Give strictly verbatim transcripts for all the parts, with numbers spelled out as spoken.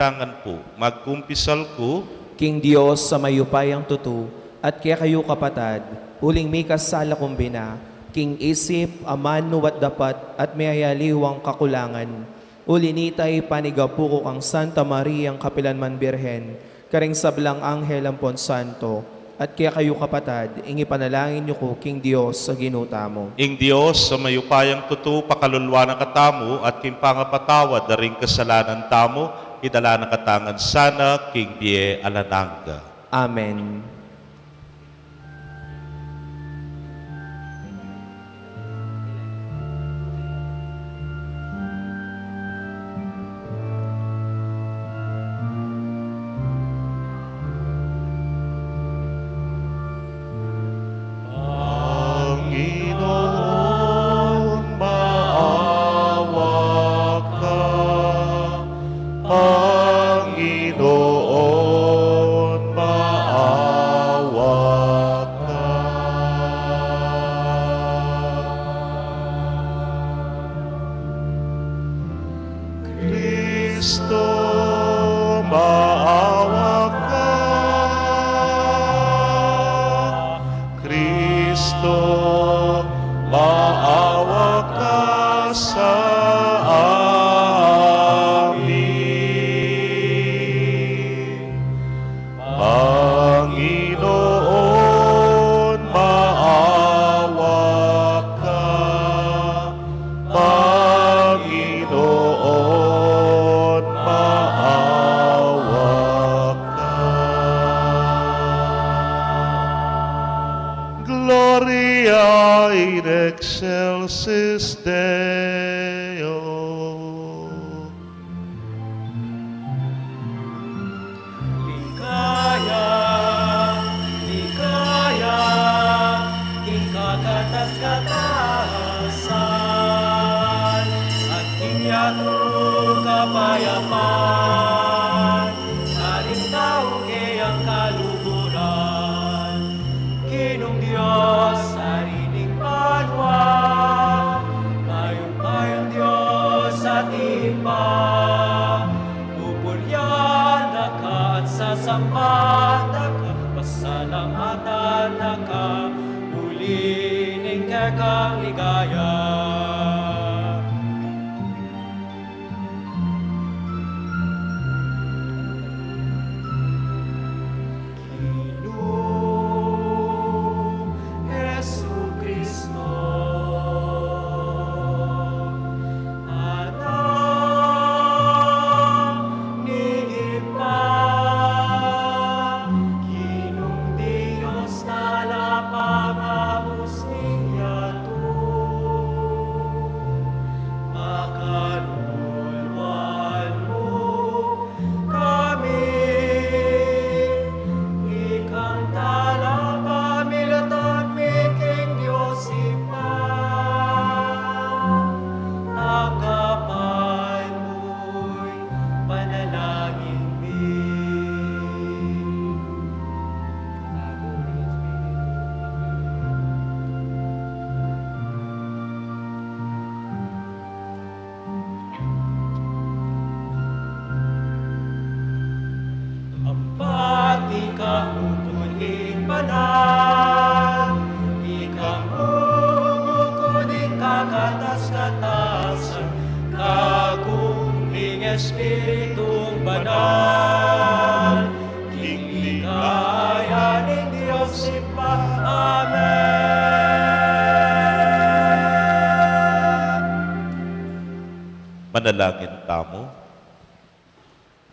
Tangan pu, magkumpisal ku king Dios a mayupayang tutu, at kekayu kapatad, uling mikasala kung bina, king isip, amanu at dapat, at miyayaliwang kakulangan. Uli nita, ipanigapu ku kang Santa Mariang kapilanman Birhen, karing sablang anghel ampon santo, at kekayu kapatad, ing ipanalangin yu ku king Dios a Ginu tamu. Ing Dios a mayupayang tutu pakaluluan na katamu, at king pangapatawad da ring kasalanan tamu, idala na katamu ngan sana king bie alang angga. Amen. Panginoon, maawa ka. Panginoon, maawa ka. Kristo, maawa ka. Kristo, maawa ka sa amin. Panginoon, maawa ka. Panginoon, maawa ka. Gloria in excelsis Deo. Ligaya, ligaya, king kakatas-katasan, at king yatu kapayapan, karing tau keyang kaluguran. Ginung Dios, Ari ning banua, mayupayang Dios at Ibpa, pupurian da ka at sasamban da ka, pasalamatan da ka, uli ning kekang ligaya. Ginung Jesucristo, Anak ning Ibpa, Ginung Dios, talapangabus ning yatu, pakaluluan mu kami, ikang talapamilatan mi king Dios Ibpa, tanggapan mu ing panalangin mi. Ampat ika, Ibpang banal, ika mumuko king kakatas-katasan, kaku ning Espiritung Banal, king ligaya ning Dios Ibpa. Amen. Manalangin tamu.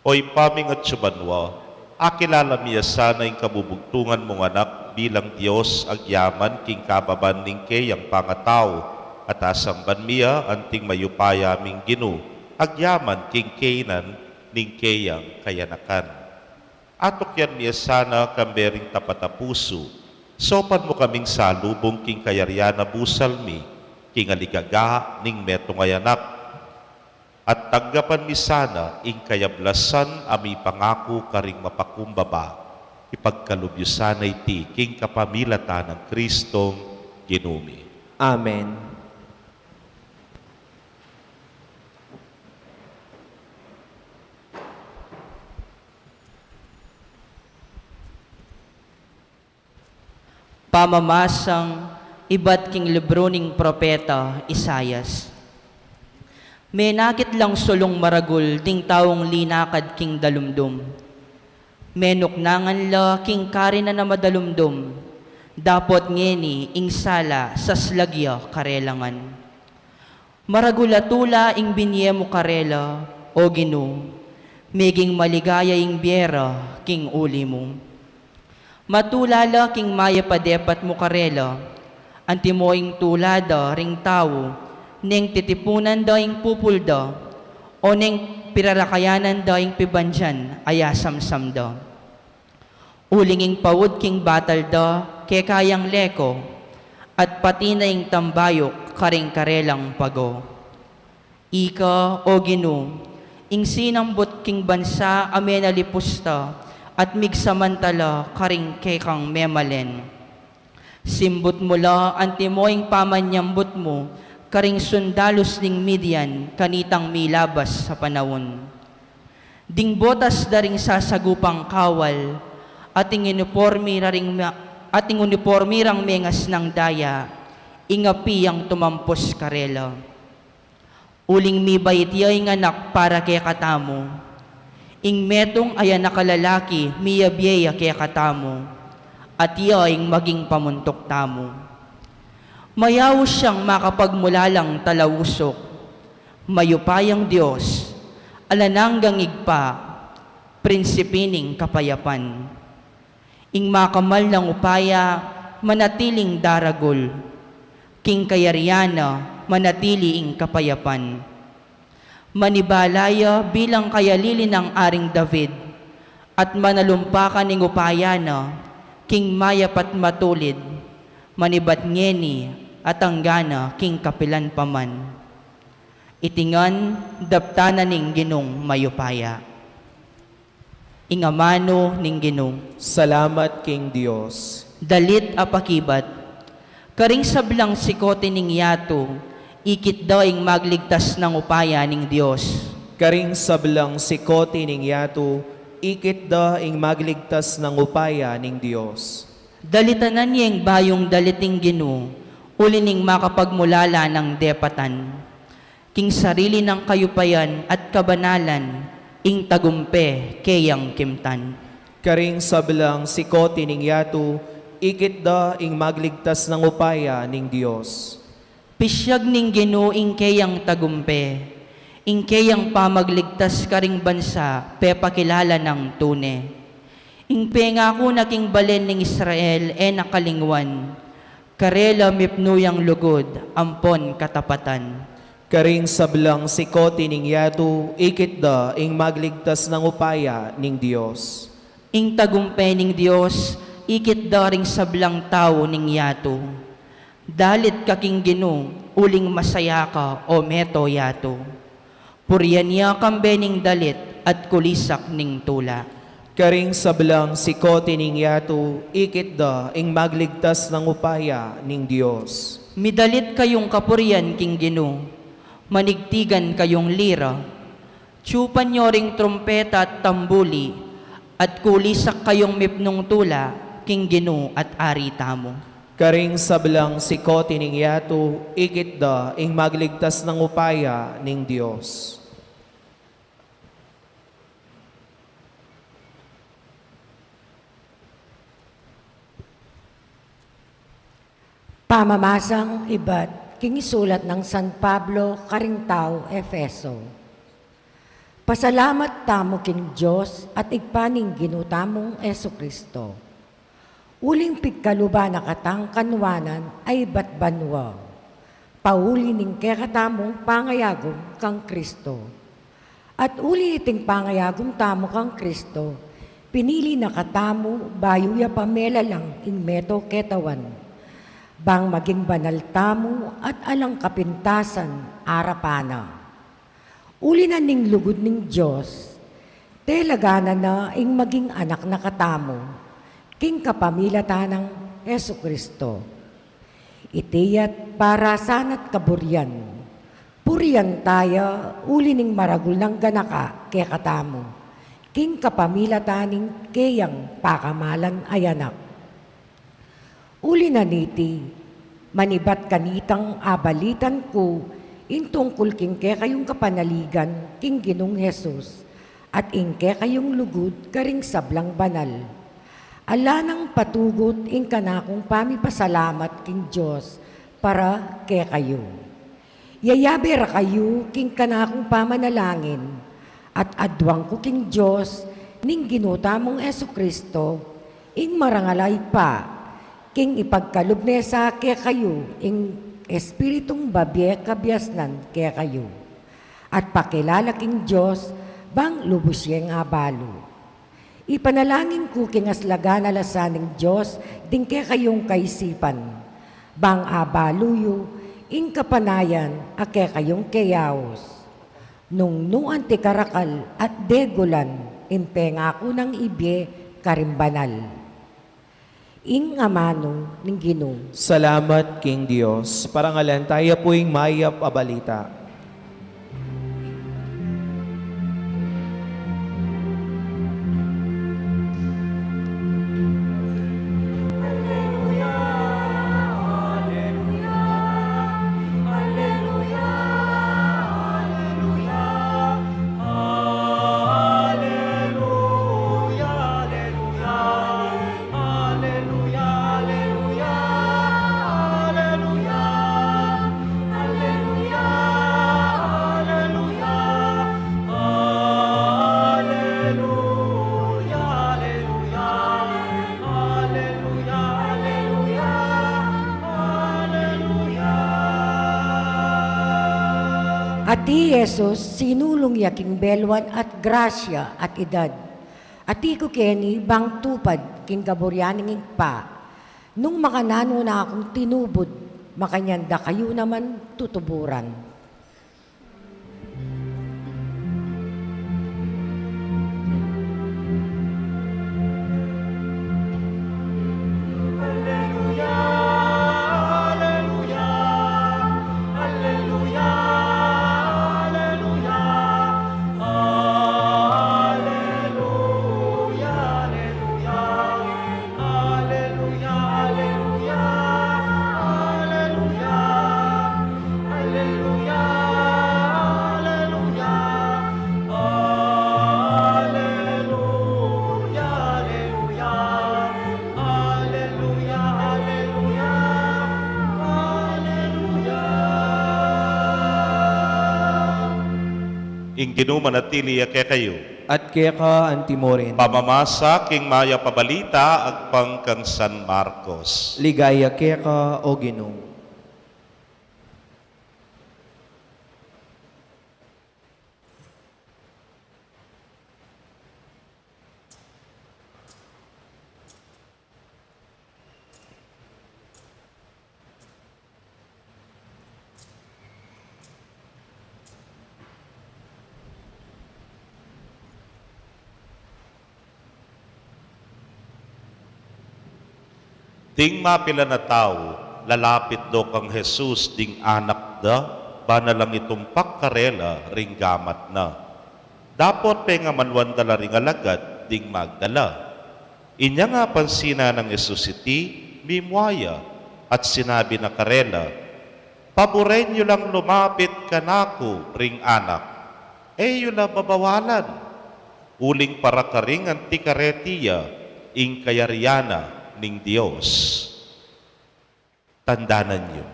O Ibpa ming atsu banua, akilala mi ya sana ing kabubugtungan mung Anak bilang Dios agyaman king kababan ning keyang pangatau, at asamban mi ya anting mayupaya ming Ginu, agyaman king kaynan ning keyang kayanakan. Atukyan mi ya sana kambe ring tapat a pusu, saupan mu kaming salubung king kayarian a busal mi, king aligaga ning metung a Anak. At tanggapan mi sana ing kayablasan a mipangaku karing mapakumbaba. Ipagkalub yu sana iti king kapamilatan nang Kristong Ginu mi. Amen. Pamamasang ibat king libru ning propeta Isaias. Menakit lang sulung maragul ding taung linakad king dalumdum. Menuknangan la king karinan a madalumdum, dapot ngeni ing sala saslag ya karelangan. Maragul a tula ing binie mu karela, O Ginu, meging maligaya ing bie ra king uli mu. Matula la king mayap a depat mu karela, antimo ing tula da ring tau, neng titipunan da ing pupul da, o neng pirarakayanan da ing pibandian a yasamsam da. Uling ing paud king batal da keka yang leko, at pati na ing tambayuk karing karelang pago. Ika, O Ginu, ing sinambut king bansa a menalipus ta, at migsamantala karing kekang memalen. Simbut mu la antimo ing pamanyambut mu karing sundalus ning Midian kanitang milabas a panaun. Ding botas da ring sasagupang kawal, at ing uniporme ra ring ma-, at ing uniporme rang mengasnang daya, ing api yang tumampus karela. Uling mibait ya ing anak para kekatamu. Ing metung a anak a lalaki miyabie ya kekatamu, at ya ing maging pamuntuk tamu. Mayaus yang makapagmulalang talausuk, mayupayang Dios, alang anggang Ibpa, Prinsipe ning kapayapan. Ing makamal nang upaya manatiling daragul, king kayarian na manatili ing kapayapan. Manibala ya bilang kayalili nang Aring David, at manalumpakan ing upaya na king mayap at matulid, manibat ngeni at anggana king kapilan pa man. Iti ngan daptan na ning Ginung mayupaya. Ing amanu ning Ginu. Salamat king Dios. Dalit a pakibat. Karing sablang sikote ning yatu, ikit da ing magligtas nang upaya ning Dios. Karing sablang sikote ning yatu, ikit da ing magligtas nang upaya ning Dios. Dalitanan ye ing bayung dalit ning Ginu, uli ning makapagmulala nang depatan. King sarili nang kayupayan at kabanalan, ing tagumpe keyang kimtan. Karing sablang sikote ning yatu, ikit da ing magligtas nang upaya ning Dios. Pisyag ning Ginu ing keyang tagumpe, ing keyang pamagligtas karing bansa pepakilala nang tune. Ing pengaku na king balen ning Israel e na kalingwan, karela mipnu yang lugud ampon katapatan. Karing sablang sikote ning yatu, ikit da ing magligtas nang upaya ning Dios. Ing tagumpe ning Dios, ikit da ring sablang tau ning yatu. Dalit ka king Ginu, uling masaya ka, o meto yatu. Purian ya kambe ning dalit at kulisak ning tula. Karing sablang sikote ning yatu, ikit da ing magligtas nang upaya ning Dios. Midalit kayung kapurian king Ginu, manigtigan kayung lira. Tiyupan yo ring trumpeta at tambuli, at kulisak kayung mipnung tula king Ginu at Ari tamu. Karing sablang sikote ning yatu, ikit da ing magligtas nang upaya ning Dios. Pamamasang ibat king sulat nang San Pablo karing tau Efeso. Pasalamat tamu king Dios at Ibpa ning Ginu tamung Jesu-Cristo. Uling pigkaluban na katang kanuanan a ibat banua, pauli ning kekatamung pangayagum kang Cristo. At uli iting pangayagum tamu kang Cristo, pinili na katamu bayu ya pa melalang ing meto ketawan, bang maging banal tamu at alang kapintasan arapan na. Uli na ning lugud ning Dios, telaganan na ing maging anak na katamu, king kapamilatan nang Jesu-Cristo. Iti ya't para sanat kaburian. Purian taya uli ning maragul nang ganaka kekatamu, king kapamilatan ning keyang pakamalan a Anak. Uli na niti, manibat kanitang abalitan ku ing tungkul king kekayung kapanaligan king Ginung Jesus, at ing kekayung lugud karing sablang banal. Ala nang patugut ing kanakung pamipasalamat king Dios para kekayu. Yayabe ra kayu king kanakung pamanalangin, at aduan ku king Dios ning Ginu tamung Jesucristo, ing marangal a Ibpa, king ipagkalub ne sa kekayu ing Espiritung babie kabiasnan kekayu, at pakilala king Dios bang lubus yeng abalu. Ipanalangin ku king aslagan a lasa ning Dios ding kekayung kaisipan, bang abalu yu ing kapanayan a kekayung keyaus, nung nu anti karakal at degulan ing pengaku nang ibie karing banal. Ing amanu ning Ginu. Salamat king Dios. Parangalan taya pu ing mayap a balita. At i Jesus, sinulung ya king beluan at grasya at idad. Ati ku keni bang tupad king kaburian ning Ibpa. Nung makananu na kung tinubud, makanyan da kayu naman tutuburan. Ing Ginu manatili ya kekayu. At keka antimurin. Pamamasa king mayap a balita agpang kang San Marcos. Ligaya keka, O Ginu. Ding mapilan a tau, lalapit do kang Jesus ding anak da, ba na lang itumpak karela ring gamat na. Dapot pengamanuan da la ring alagad ding magdala. Inya nga pansinan nang Jesus iti, mimua ya, at sinabi na karela, "Paburen yu lang lumapit kanaku ring anak, e yu la babawalan, uling para karing anti kareti ya ing kayarian na ning Dios." Tandanan yu,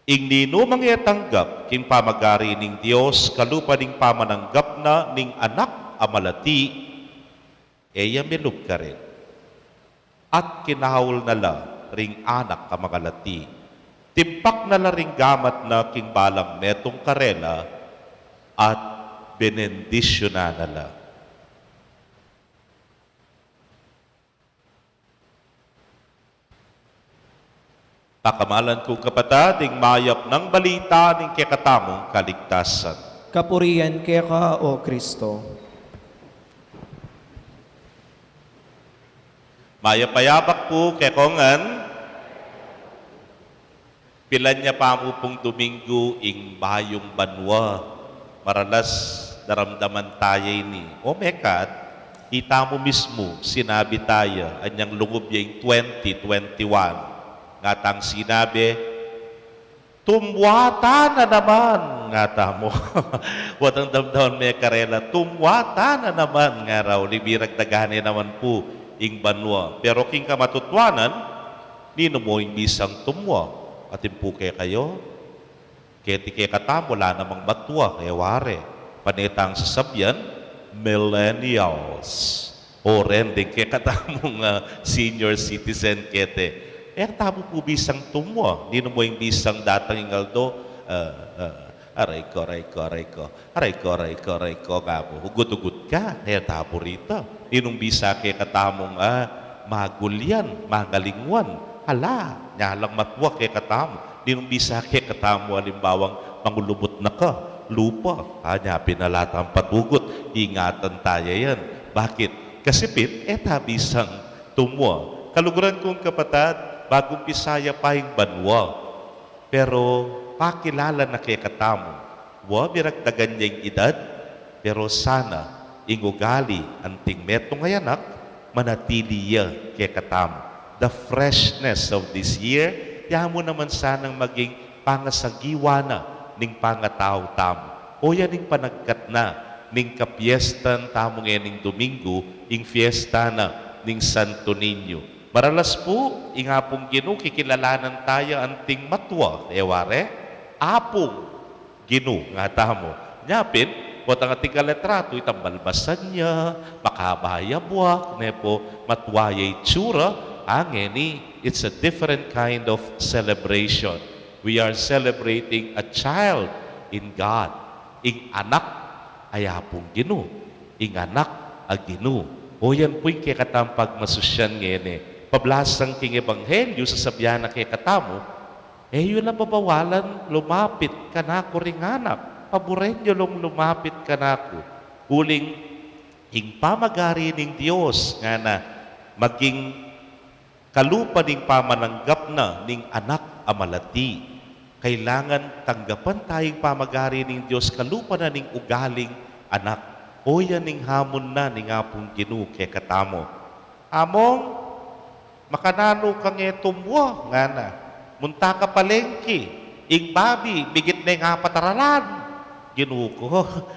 ing ninumang e tanggap king pamagari ning Dios kalupa ning pamananggap na ning anak a malati, e ya milub karin. At kinaul na la ring anak a makalati, timpak na la ring gamat na king balang metung karela, at benendisyunan na la. Pakamalan kung kapatad, ing mayap nang balita ning kekatamung kaligtasan. Kapurian keka, O Kristo. Mayap a yabak pu kekongan. Pilan ya pa mu pung Duminggu ing bayung banua. Maralas daramdaman taya ini. O mekad, Itamu mismu, sinabi taya, anyang lungub ya ing twenty twenty-one. Ngatang sinabi, "Tumwa ta na naman," ngatamu. Potang damdaman me karela, "Tumwa ta na naman," ngara, uling miragdagan ne naman pu ing banua. Pero king kamatutuanan, ninu mu ing bisang tumwa? Atin pu kekayu, keti kekatamu ala namang matua, e wari. Pane tang sasabian, millennials. O ren deng kekatamung, ah, senior citizen keti. E tamu pu bisang tumwa, ninu mu ing bisang datang ing aldo, ah, ah, "Aray ko, aray ko, aray ko, aray ko, aray ko, aray ko," ngamu. Ugut-ugut ka, e tamu rita. Ninung bisa kekatamung, ah, magulyan, mangalingwan? Ala, nya lang matua kekatamu. Ninung bisa kekatamu, alimbawang mangulubut na ka lupa? A, nya pin ala tang patugut, ingatan taya yan. Bakit? Kasi pin, e ta bisang tumwa. Kaluguran kung kapatad, bagu umpisa ya pa ing banua. Pero pakilala na kekatamu. Wa, miragdagan ya ing edad, pero sana ing ugali anting metung a anak manatili ya kekatamu. The freshness of this year, ya mu naman sanang maging pangasagiwa na ning pangatau tamu. O yan ing panagkat na ning kapiestan tamu ngening Domingo, ing fiesta na ning Santo Niño. Maralas pu, ing Apung Ginu, kikilalanan taya anting matua, e wari? Apung Ginu, ngatamu. Nya pin, potang ating kalitratu, itang balbasan ya, makaba ya buak, ne pu, matua ya itsura, a ngeni, it's a different kind of celebration. We are celebrating a child in God. Ing anak a Apung Ginu. Ing anak a Ginu. O yan pu ing kekatang pagmasusyan ngeni. Pablasang king ebanghelyu, sasabian na kekatamu, "E yu la babawalan lumapit kanaku ring anak. Paburen yu lang lumapit kanaku." Uling ing pamagari ning Dios, ngana, maging kalupa ning pamananggap na ning anak a malati. Kailangan tanggapan taya ing pamagari ning Dios kalupa na ning ugaling anak. O yan ing hamon na ning Apung Ginu kekatamu. "Among, makananu ka nge tumwa?" ngana. "Munta ka palengki, ing babi, migit neng apat a ralan." "Ginu ku,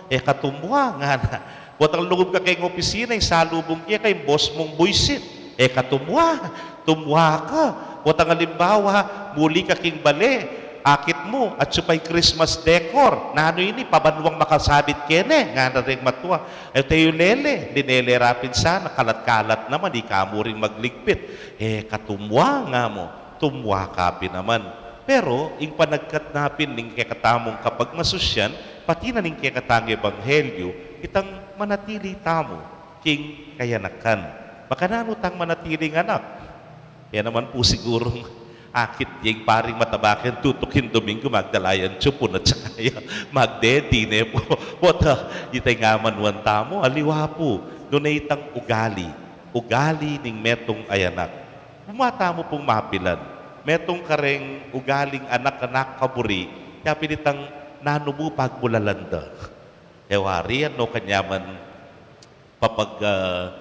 e ka tumwa," ngana. Potang lungub ka keng opisina, ing salubung keka ing boss mung buisit. "E ka tumwa, tumwa ka." Potang alimbawa, muli ka king bale, akit mu, atsu pa ing Christmas decor. "Nanu ini, pabanuang makasabit keni?" ngana reng matua. "E, teyu lele." Linele ra pin sana, kalat-kalat naman, ika mu ring magligpit. "E ka tumwa," ngamu. Tumwa ka pin naman. Pero ing panagkat na pin ning kekatamung kapagmasusyan, pati na ning kekatang ebanghelyu, itang manatili tamu king kayanakan. Makananu tang manatiling anak? E naman pu sigurung akit ya ing paring mataba keng tutuking Domingo, magdala yang tsupun at saka ya magdedi, ne pu. Pota, ita ing amanuan tamu, aliwa pu, nune itang ugali, ugali ning metung a anak. Buma tamu pung mapilan. Metung kareng ugaling anak a kaburi, ya pin itang nanu mu pagmulalan da. E wari yan, no, kanyaman papag, ah,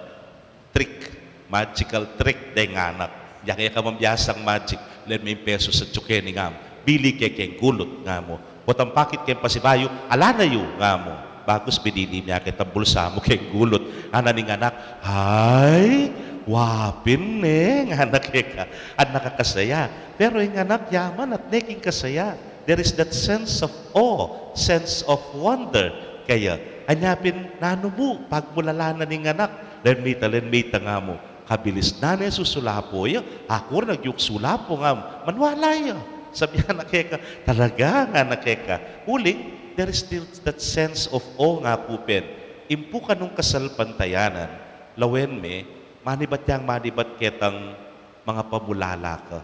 trick, magical trick deng anak. Yang e ka man biasang magic, "Len me ing peso sa tsuke ni ngam. Bili ke keng gulut," ngamu. Potang pakit keng pasibayu, "Ala na yu," ngamu. Bagus binili me ya ketang bulsa mu keng gulut. Ngana ning anak, "Ay, wa pin ne," ngana keka. Anak a kasaya. Pero ing anak yaman at ne king kasaya. There is that sense of awe, sense of wonder. Kaya, anya pin, nanu mu pagmulalan na ning anak? "Len me ita, len me ita," ngamu. Kabilis na ne susulapo ya. "Aku rin agyuk sulapo," ngamu. Maniwala ya. Sabian na keka, "Talaga?" ngana keka. Uling, there is still that sense of awe, nga ku pin. Impu kanung kasalpantayanan, lawen me, manibat yang manibat ketang mangapamulala ka.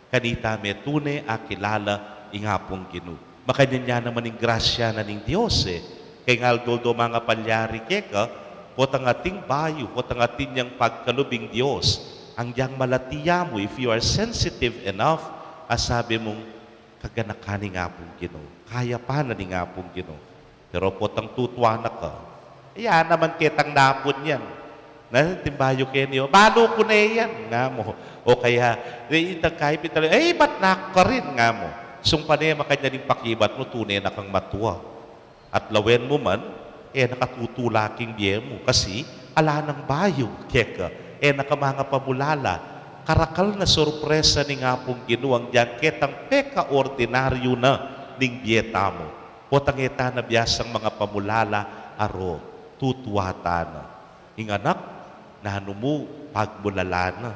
Kanita me tune akilala ing Apung Ginu. Makanyan ya naman ing grasya na ning Dios, e. Keng aldo-aldo mangapalyari keka, potang atin bayu, potang atin yang pagkalub ing Dios. Anggiyang malati ya mu, if you are sensitive enough, a sabi mung, "Kaganakan ning Apung Ginu. Kaya pa na ning Apung Ginu." Pero potang tutuanan ka, ya naman ketang napun yan. Na, timbayu keni, o, balu ku ne yan, nga mu. O kaya, e, itang kaipit tala, e, ibat na ku karin, nga mu. Sung pane makanyan ing pakibat mu, tune na kang matua. At lawen mu man, e na ka tutula king bie mu, kasi ala nang bayu keka, e na ka mangapamulala. Karakal na sorpresa ning Apung Ginu ing dyang ketang pekaordinaryu na ning bie tamu. Potang e ta na biasang mangapamulala, aro, tutua ta na. Ing anak, nanu mu, pagmulalan na.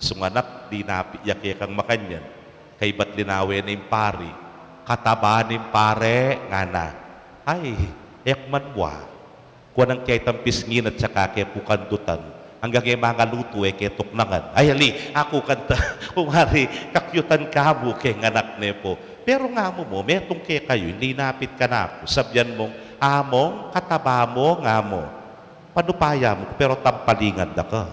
Sung anak, linapit ya kekang makanyan. Kaybat linawe na ing pari. Kataba ning pari, ngana. Ay, e ku man wa. Kuanan ke itang pisngin at saka ke pukandutan. Anggang e mangalutu, e ke tuknangan. Ay, ali, aku kanta. Kumari, kakyutan ka mu keng anak ne pu. Pero nga mu mu, metung kekayu, linapit kanaku. Sabyan mung, Among, kataba mu, nga mu. Panupaya mu, pero tampalingan da ka.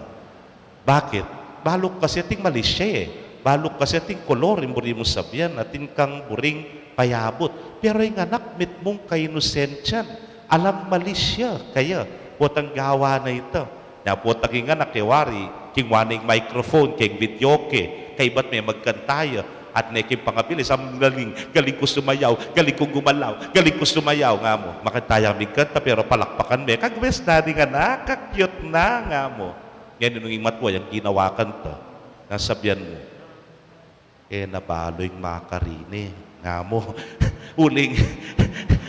Bakit? Balu ku kasi atin malisya e. Balu ku kasi atin kolor ing buri mung sabyan, atin kang buring payabut. Pero ing anak mitmung kainosentyan, alang malisya kaya, potang gawa na ita. Na potang ing anak e wari, king wa na ing microphone, keng videoke, kaybat me magkanta ya, at ne king pangabilis, ang galing, galing ku sumayaw, galing kung gumalaw, galing ku sumayaw, nga mu. Makanta yang migkanta, pero palakpakan me, kagwes na ning anak, kakyut na, nga mu. Ngening ing matua yang ginawa kanta, na sabyan mu, e na balu ing makarine, nga mu. Uling,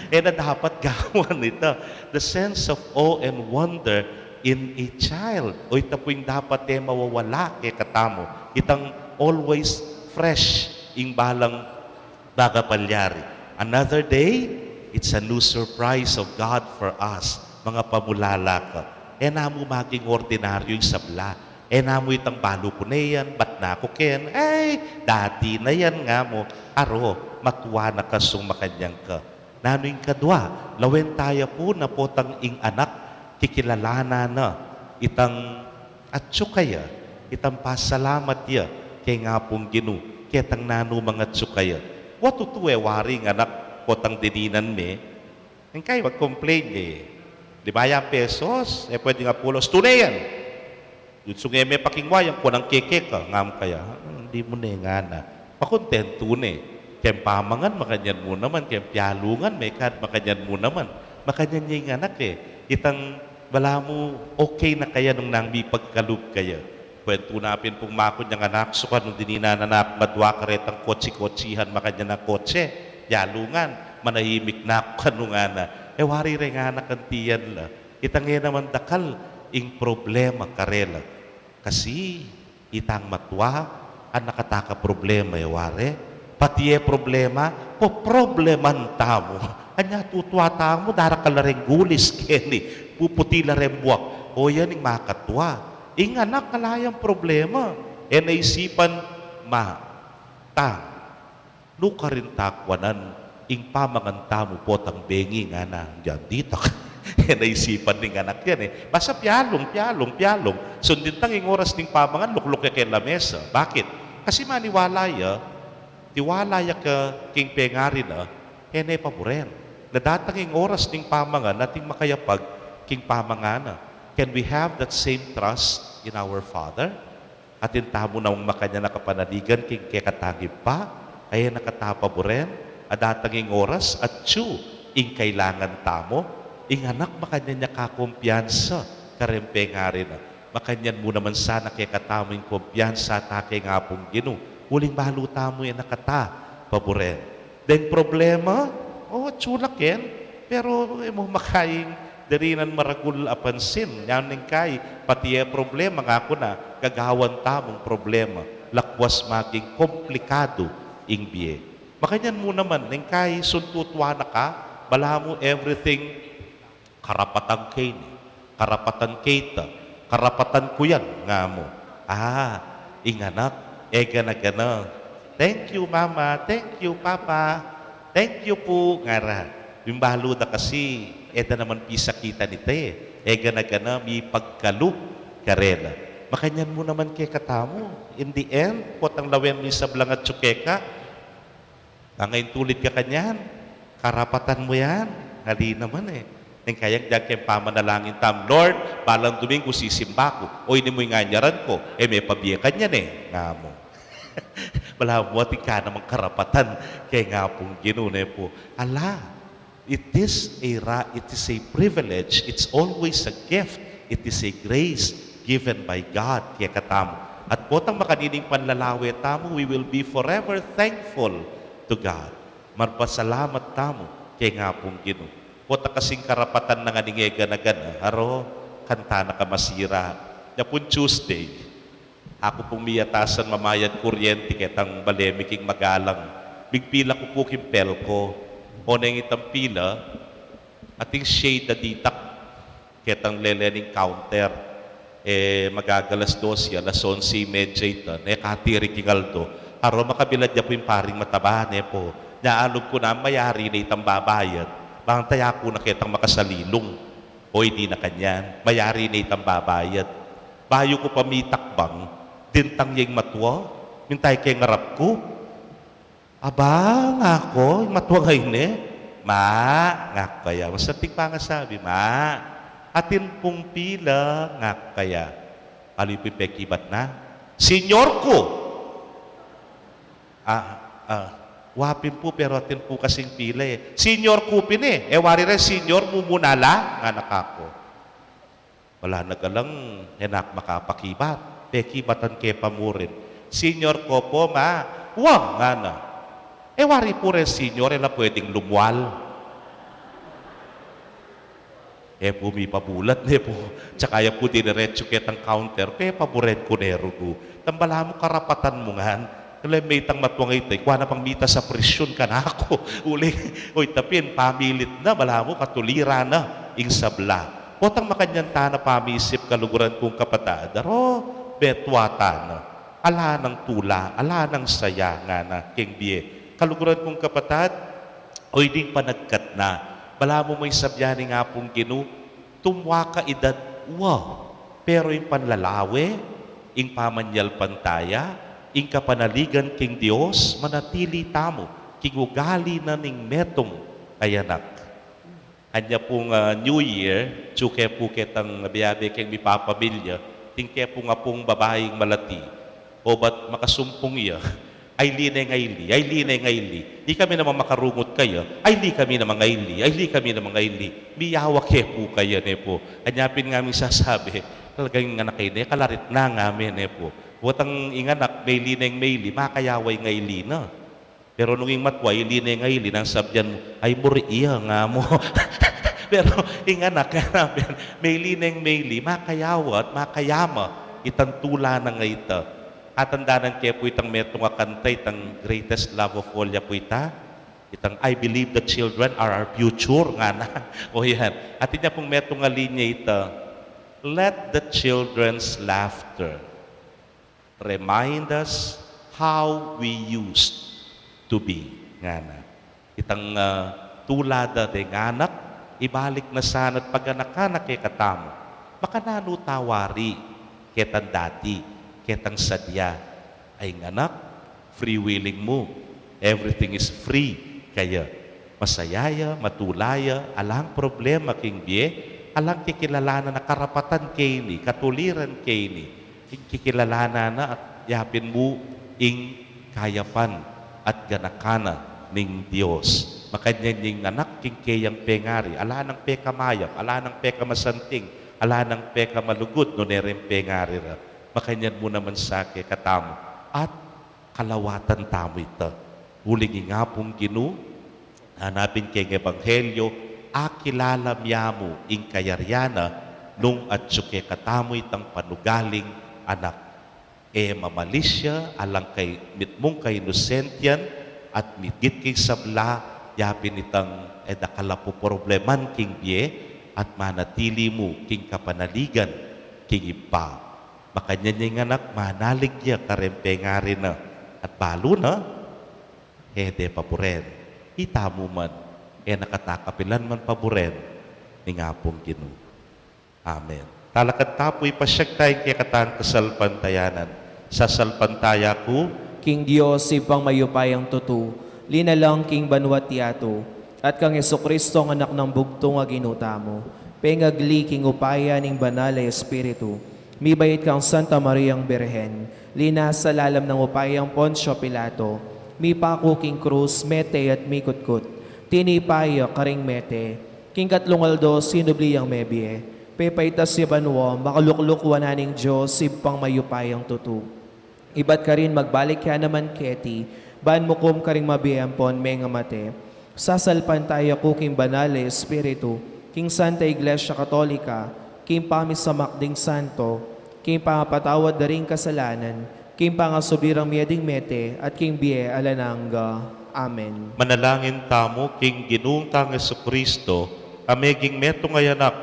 e na dapat gawan ita. The sense of awe and wonder in a child. O ita pu ing dapat e mawawala kekatamu. Itang always fresh ing balang baga palyari. Another day, it's a new surprise of God for us. Mangapamulala ka. E na mu maging ordinaryu ing sabla. E na mu itang balu ku ne yan, bat na ku ken, ay, dati na yan, nga mu. Aro, matua na ka sung makanyan ka. Nanu ing kadwa, lawen taya pu na potang ing anak, kikilalanan na itang atsu kaya, itang pasalamat ya keng Apung Ginu, ketang nanu mang atsu kaya. Wa tutu e wari ing anak potang dininan me, ing kaya mag-complain e. Di ba yang pesos, e pwede nga pulos, tune yan. Yun sung e me pakingwa, yang kuanan ke keka, ngam kaya, "Hmm, di mu ne ngana." Pakontentu ne. Keng pamangan, makanyan mu naman, keng pialungan, me kad, makanyan mu naman. Makanyan ya ing anak e. Itang balamu okay na kaya nung nang mipagkalub kaya. Kwentu na pin pung makunyang anak, sukan nung dininan na ku madwa karetang kotsi-kotsihan, makanyan a kotse, pialungan, manahimik na ku kanu ngana. E wari reng anak anti yan la. Itang e naman dakal ing problema karela. Kasi itang matua, anak a taka problema e ware. Pati e problema, poprobleman tamu. Anya tutua tamu, darakal la reng gulis keni, puputi la reng buak. O yan ing makatua. Ing anak ala yang problema. E na isipan, ma, ta, nukarin ta kuanan ing pamangan tamu potang bengi ngana, ditak. E na isipan ning anak yan e. Basta pialung, pialung, pialung. Sundin tang ing oras ning pamangan, lukluk ya keng lamesa. Bakit? Kasi maniwala ya, tiwala ya ka king pengari na, e ne paburen. Na datang ing oras ning pamangan, ating makayapag king pamangan na. Can we have that same trust in our Father? Atin tamu namang makanyan a kapanaligan king kekatang Ibpa, a e na kata paburen, a datang ing oras, atyu ing kailangan tamu, ing anak makanyan ya kakumpiyansa kareng pengari na. Makanyan mu naman sana kekatamu ing kumpiyansa ta keng Apung Ginu, uling balu tamu e na kata paburen. Deng problema, o, atyu la ken, pero e mu makaing dirinan maragul a pansin. Yan ing kai, pati e problema, ngaku na, gagawan tamung problema, lakwas maging komplikadu ing bie. Makanyan mu naman, ning kai, suntutuan na ka, balamu everything karapatan ke ini, karapatan ke ita, karapatan ku yan, nga mu. A, ing anak, e gana-gana, "Thank you, Mama. Thank you, Papa. Thank you pu," ngara. Bimbalu da kasi, e da naman pisakitan ita e. E gana-gana, mipagkalub karela. Makanyan mu naman kekatamu. In the end, potang lawen mu ing sablang atyu keka, nangaintulid ka kanyan, karapatan mu yan, ali naman e. Ning kayang diak keng pamanalangin tam, "Lord, balang Domingo sisimba ku. O, ini mu ing anyaran ku, e me pabie kanyan e," nga mu. Balamu atin ka namang karapatan keng Apung Ginu, ne pu. Ala, it is a ra-, it is a privilege. It's always a gift. It is a grace given by God kekatamu. At potang makanini ing panlalawe tamu, we will be forever thankful to God. Marpasalamat tamu keng Apung Ginu. Pota kasing karapatan na ngan ing e gana-gana, aro, kanta na ka masira. Nya pung Tuesday, aku pung miyatasan mamayad kuryente ketang bale mi king Magalang. Migpila ku pu king Philco. Oneng itang pila, ating shade a ditak ketang lele ning counter. E, magagalas dose, alas onse y media ita, ne katirik ing aldo. Aro, makabilad ya pu ing paring mataba, ne pu. Nya alub ku na, mayari ne itang babayad. Bang taya ku na ketang makasalilung. O, e di na kanyan. Mayari ne itang babayad. Bayu ku pa mitakbang, dintang ya ing matua, minta ya keng arap ku. "Aba," nga ku, "ing matua ngeni?" "Ma," nga ku kaya. Masanting pangasabi, "Ma, atin pung pila," nga ku kaya. Alu pu ing pekibat na, "Senyor ku." "Ah, ah, wa pin pu, pero atin pu kasing pila e." "Senyor ku pin e." "E wari re, senyor mu muna la," ngana kaku. Ala, nagalang, e na ku makapakibat. Pekibatan ke pa murin. "Senyor ku pu, Ma." "Wa," ngana. "E wari pu re, senyor, e la pwedeng lumwal?" E pu mipabulat, ne pu. Tsaka ya pu diniretsu ketang counter, pepaburen ku ne rugu. Tang balamu karapatan mu ngan. Kele me itang matua ngeni, ikua na pang mita sa prisyun kanaku. Uling, o, ita pin, pamilit na, balamu katuliran na ing sabla. Potang makanyan tana pamisip, kaluguran kung kapatad, aro, metua tana. Ala nang tula, ala nang saya, ngana, keng bie. Kaluguran kung kapatad, o, ining panagkat na, balamu mu ing sabyan ning Apung Ginu, tumua ka idad wa, pero ing panlalawe, ing pamanyalpantaya, ing kapanaligan king Dios, manatili tamu king ugali na ning metung a anak. Anya pung, ah, New Year, atsu ke pu ketang abe-abe keng mipapamilya, atin ke pung apung babaing malati, obat makasumpung ya, "Aili ne, aili, aili ne, aili. Ikami namang makarungut kaya. Aili kami namang aili, aili kami namang aili." Miyawa ke pu kaya, ne pu. Anya pin ngaming sasabi, "Talagang ing anak a ini, kalarit na," ngami, ne pu. Potang ing anak, maili neng maili, makayawa ing aili na. Pero nung ing matua, aili neng aili, nung sabyan mu, "Ay, muri iya," nga mu. Pero ing anak, maili neng maili, makayawa at makayama itang tula nang a ita. Atandanan ke pu itang metung a kanta, itang Greatest Love of All ya pu ita. Itang, "I believe the children are our future," ngana. O yan. Atin ya pung metung a linya ita, "Let the children's laughter remind us how we used to be," ngana. Itang, ah, tula da deng anak, ibalik na sana at paganakan na kekatamu. Makananu ta wari ketang dati, ketang sadya? Ay, ing anak, free willing mu. Everything is free kaya. Masaya ya, matula ya, alang problema king bie, alang kikilalanan a karapatan ke ini, katuliran ke ini. Ing kikilalanan na at yapin mu ing kayapan at ganakan na ning Dios. Makanyan ing anak king keyang pengari, ala nang pekamayap, ala nang pekamasanting, ala nang pekamalugud, nune ring pengari ra. Makanyan mu naman sa kekatamu. At kalawatan tamu ita. Uling ing Apung Ginu, nanabin keng ebanghelyo, akilala mya mu ing kayarian na nung atsu kekatamu itang panugaling anak. E mamalisya, alang kay mitmung kainosentian, at migit king sabla, yapin itang e da kalapu probleman king bie, at manatili mu king kapanaligan king Ibpa. Makanyan ya ing anak, manalig ya kareng pengari na, at balu na, e de paburen. Itamu man, e na kata kapilan man paburen ning Apung Ginu. Amen. Talakad ta pu, ipasyag ta ing kekatang kasalpantayanan. Sasalpantaya ku king Dios, Ibpang mayupayang tutu, linalang king banua't yatu, At kang Jesucristo, ang Anak nang bugtung a Ginu tamu, pengagli king upaya ning Banal a Espiritu, mibait kang Santa Mariang Birhen, linasa lalam nang upayang Poncio Pilato, mipaku king krus, mete at mikutkut, tinipa ya karing mete, king katlung aldo sinubli yang mebie, pepaitas ya banua, makalukluk wanan ning Dios, Ibpang mayupayang tutu. Ibat karin magbalik ya naman keti, ban mukum karing mabie ampon mengamate. Sasalpantaya ku king Banal a Espiritu, king Santa Iglesia Katolika, king pamisamak ding santo, king pangapatawad da ring kasalanan, king pangasubli rang mie ding mete, at king bie alang angga. Amen. Manalangin tamu king Ginung tang Jesucristo, a meging metung a Anak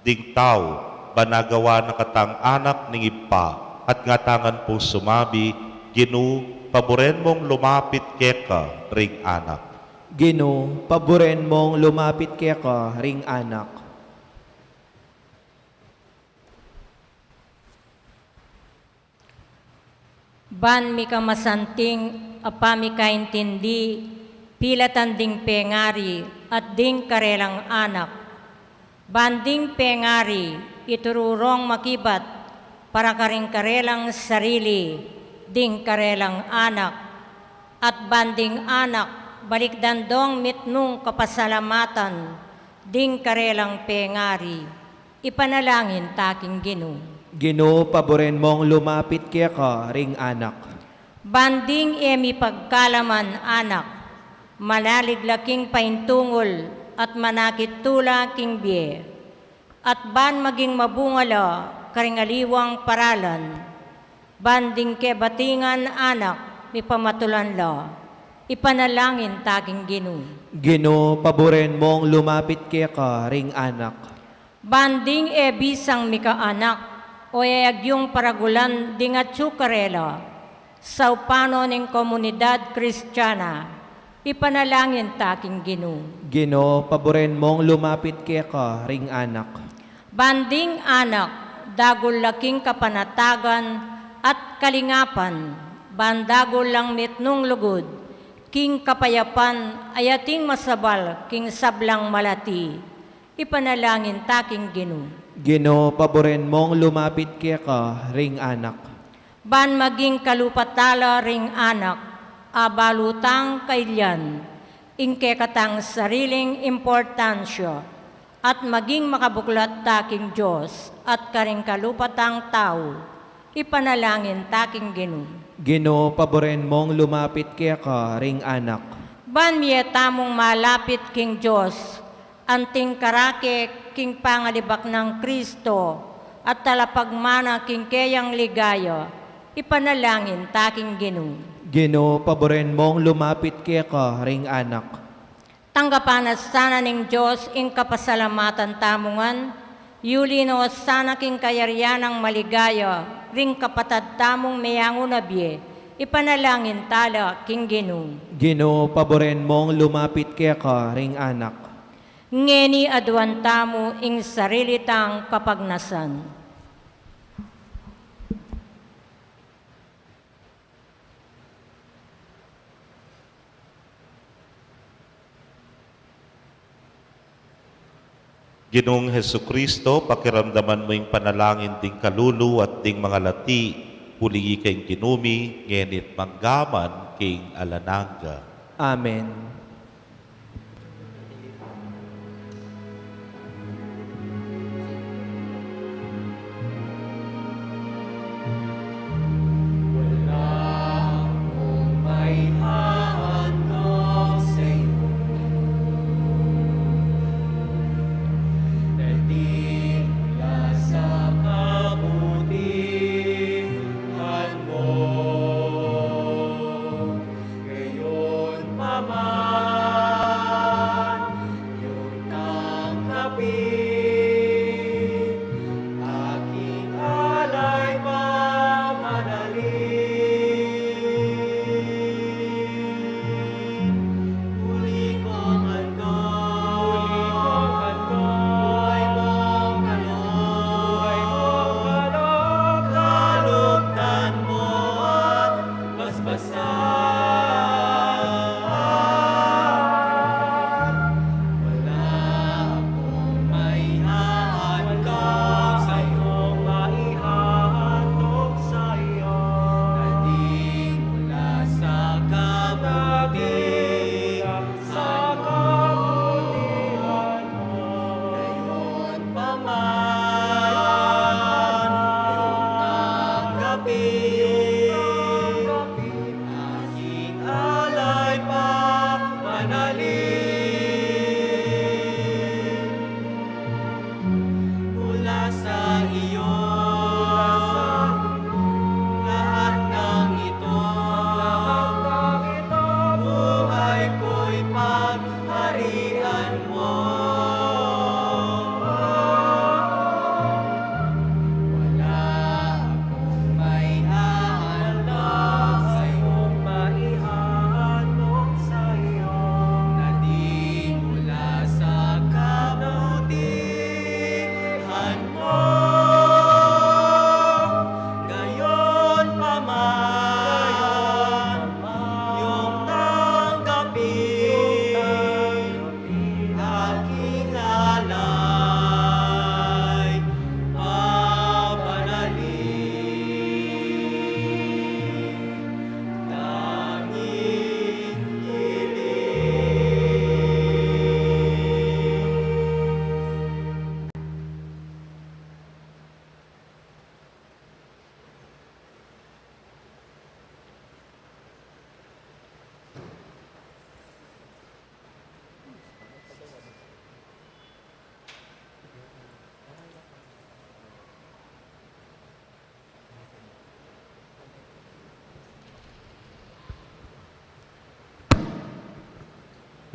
ding tau, ban agawan na katang anak ning Ibpa, at ngatamu ngan pung sumabi, Ginu, paburen mung lumapit keka ring anak. Ginu, paburen mung lumapit keka ring anak. Ban mikamasanting a pamikaintindi, pilatan ding pengari at ding karelang anak. Ban ding pengari ituru rong makibat para karing karelang sarili, ding karelang anak. At ban ding anak, balikdan dong mitmung kapasalamatan, ding karelang pengari. Ipanalangin ta king Ginu. Ginu, paburen mung lumapit keka ring anak. Ban ding e mipagkalaman anak, manalig la king paintungul at manakit tula king bie. At ban maging mabunga la karing aliwang paralan. Ban ding kebatingan anak, mipamatulan la. Ipanalangin ta king Ginu. Ginu, paburen mung lumapit keka ring anak. Ban ding e bisang mikaanak, o e agyung paragulan ding atyu karela, saupan no ning komunidad Kristiana, ipanalangin ta king Ginu. Ginu, paburen mung lumapit keka ring anak. Ban ding anak, dagul la king kapanatagan at kalingapan, ban dagul lang mitmung lugud, king kapayapan a ating masabal king sablang malati. Ipanalangin ta king Ginu. Ginu, paburen mung lumapit keka ring anak. Ban maging kalupa tala ring anak, abalu tang kailian, ing kekatang sariling importansya, at maging makabuklat ta king Dios, at karing kalupa tang tau. Ipanalangin ta king Ginu. Ginu, paburen mung lumapit keka ring anak. Ban mie tamung malapit king Dios, anting karake king pangalibak nang Kristo, at talapagmana king keyang ligaya, ipanalangin ta king Ginu. Ginu, paburen mung lumapit keka ring anak. Tanggapan na sana ning Dios ing kapasalamatan tamu ngan, yuli no sana king kayarian nang maligaya ring kapatad tamung meyangu na bie, ipanalangin tala king Ginu. Ginu, paburen mung lumapit keka ring anak. Ngeni aduan tamu ing sarili tang kapagnasan. Ginung Jesucristo, pakiramdaman mu ing panalangin ding kalulu at ding mangalati, uling ika ing Ginu mi, ngeni't manggaman king alang angga. Amen.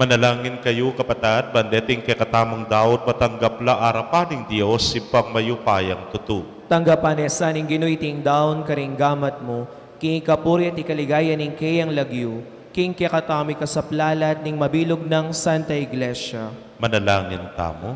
Manalangin kayu, kapatad, ban deting kekatamung daun matanggap la arapan ning Dios, Ibpang mayupayang tutu. Tanggapan na sa ning Ginu iting daun karing gamat mu, king ikapuri at ikaligaya ning keyang lagyu, king kekatamu ikasaplalat ning mabilug nang Santa Iglesia. Manalangin tamu.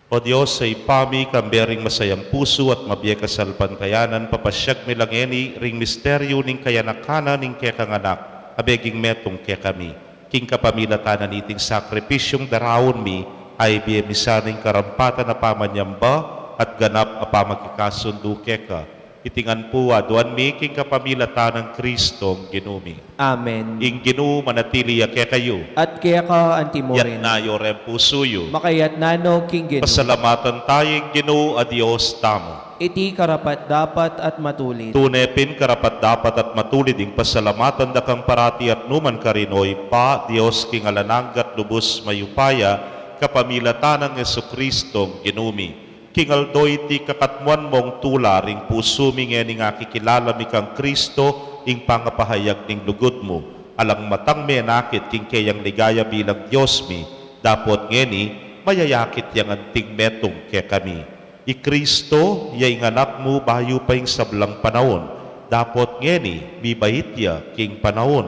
O Dios, a Ibpa mi, kambe ring masayang pusu at mabie kasalpantayanan, papasyag mi la ngeni ring misteryu ning kayanakan na ning kekang Anak, a beging metung kekami. King kapamilatan na niting sakripisyung daraun mi, a ibie mi sa ning karampatan a pamanyamba at ganap a pamakikasundu keka. Iti ngan pu aduan mi king kapamilatan nang Kristong Ginu mi. Amen. Ing Ginu manatili ya kekayu. At keka anti mu rin. Itas yu reng pusu yu. Makaitas no king Ginu. Pasalamatan taya ing Ginu a Dios tamu. Iti karapat-dapat at matulid. Tune pin karapat-dapat at matulid ing pasalamatan da kang parati at nukarin man, o Ibpa, Dios king alang angga at lubus mayupaya, kapamilatan nang Jesukristong Ginu mi. King aldo iti kakatmuan mung tula ring pusu mi ngening akikilala mi kang Kristo, ing pangapahayag ning lugud mu. Alang matang menakit king keyang ligaya bilang Dios mi, dapot ngeni, mayayakit yang anting metung kekami. I Kristo, ya ing Anak mu bayu pa ing sablang panaun, dapot ngeni, mibait ya king panaun.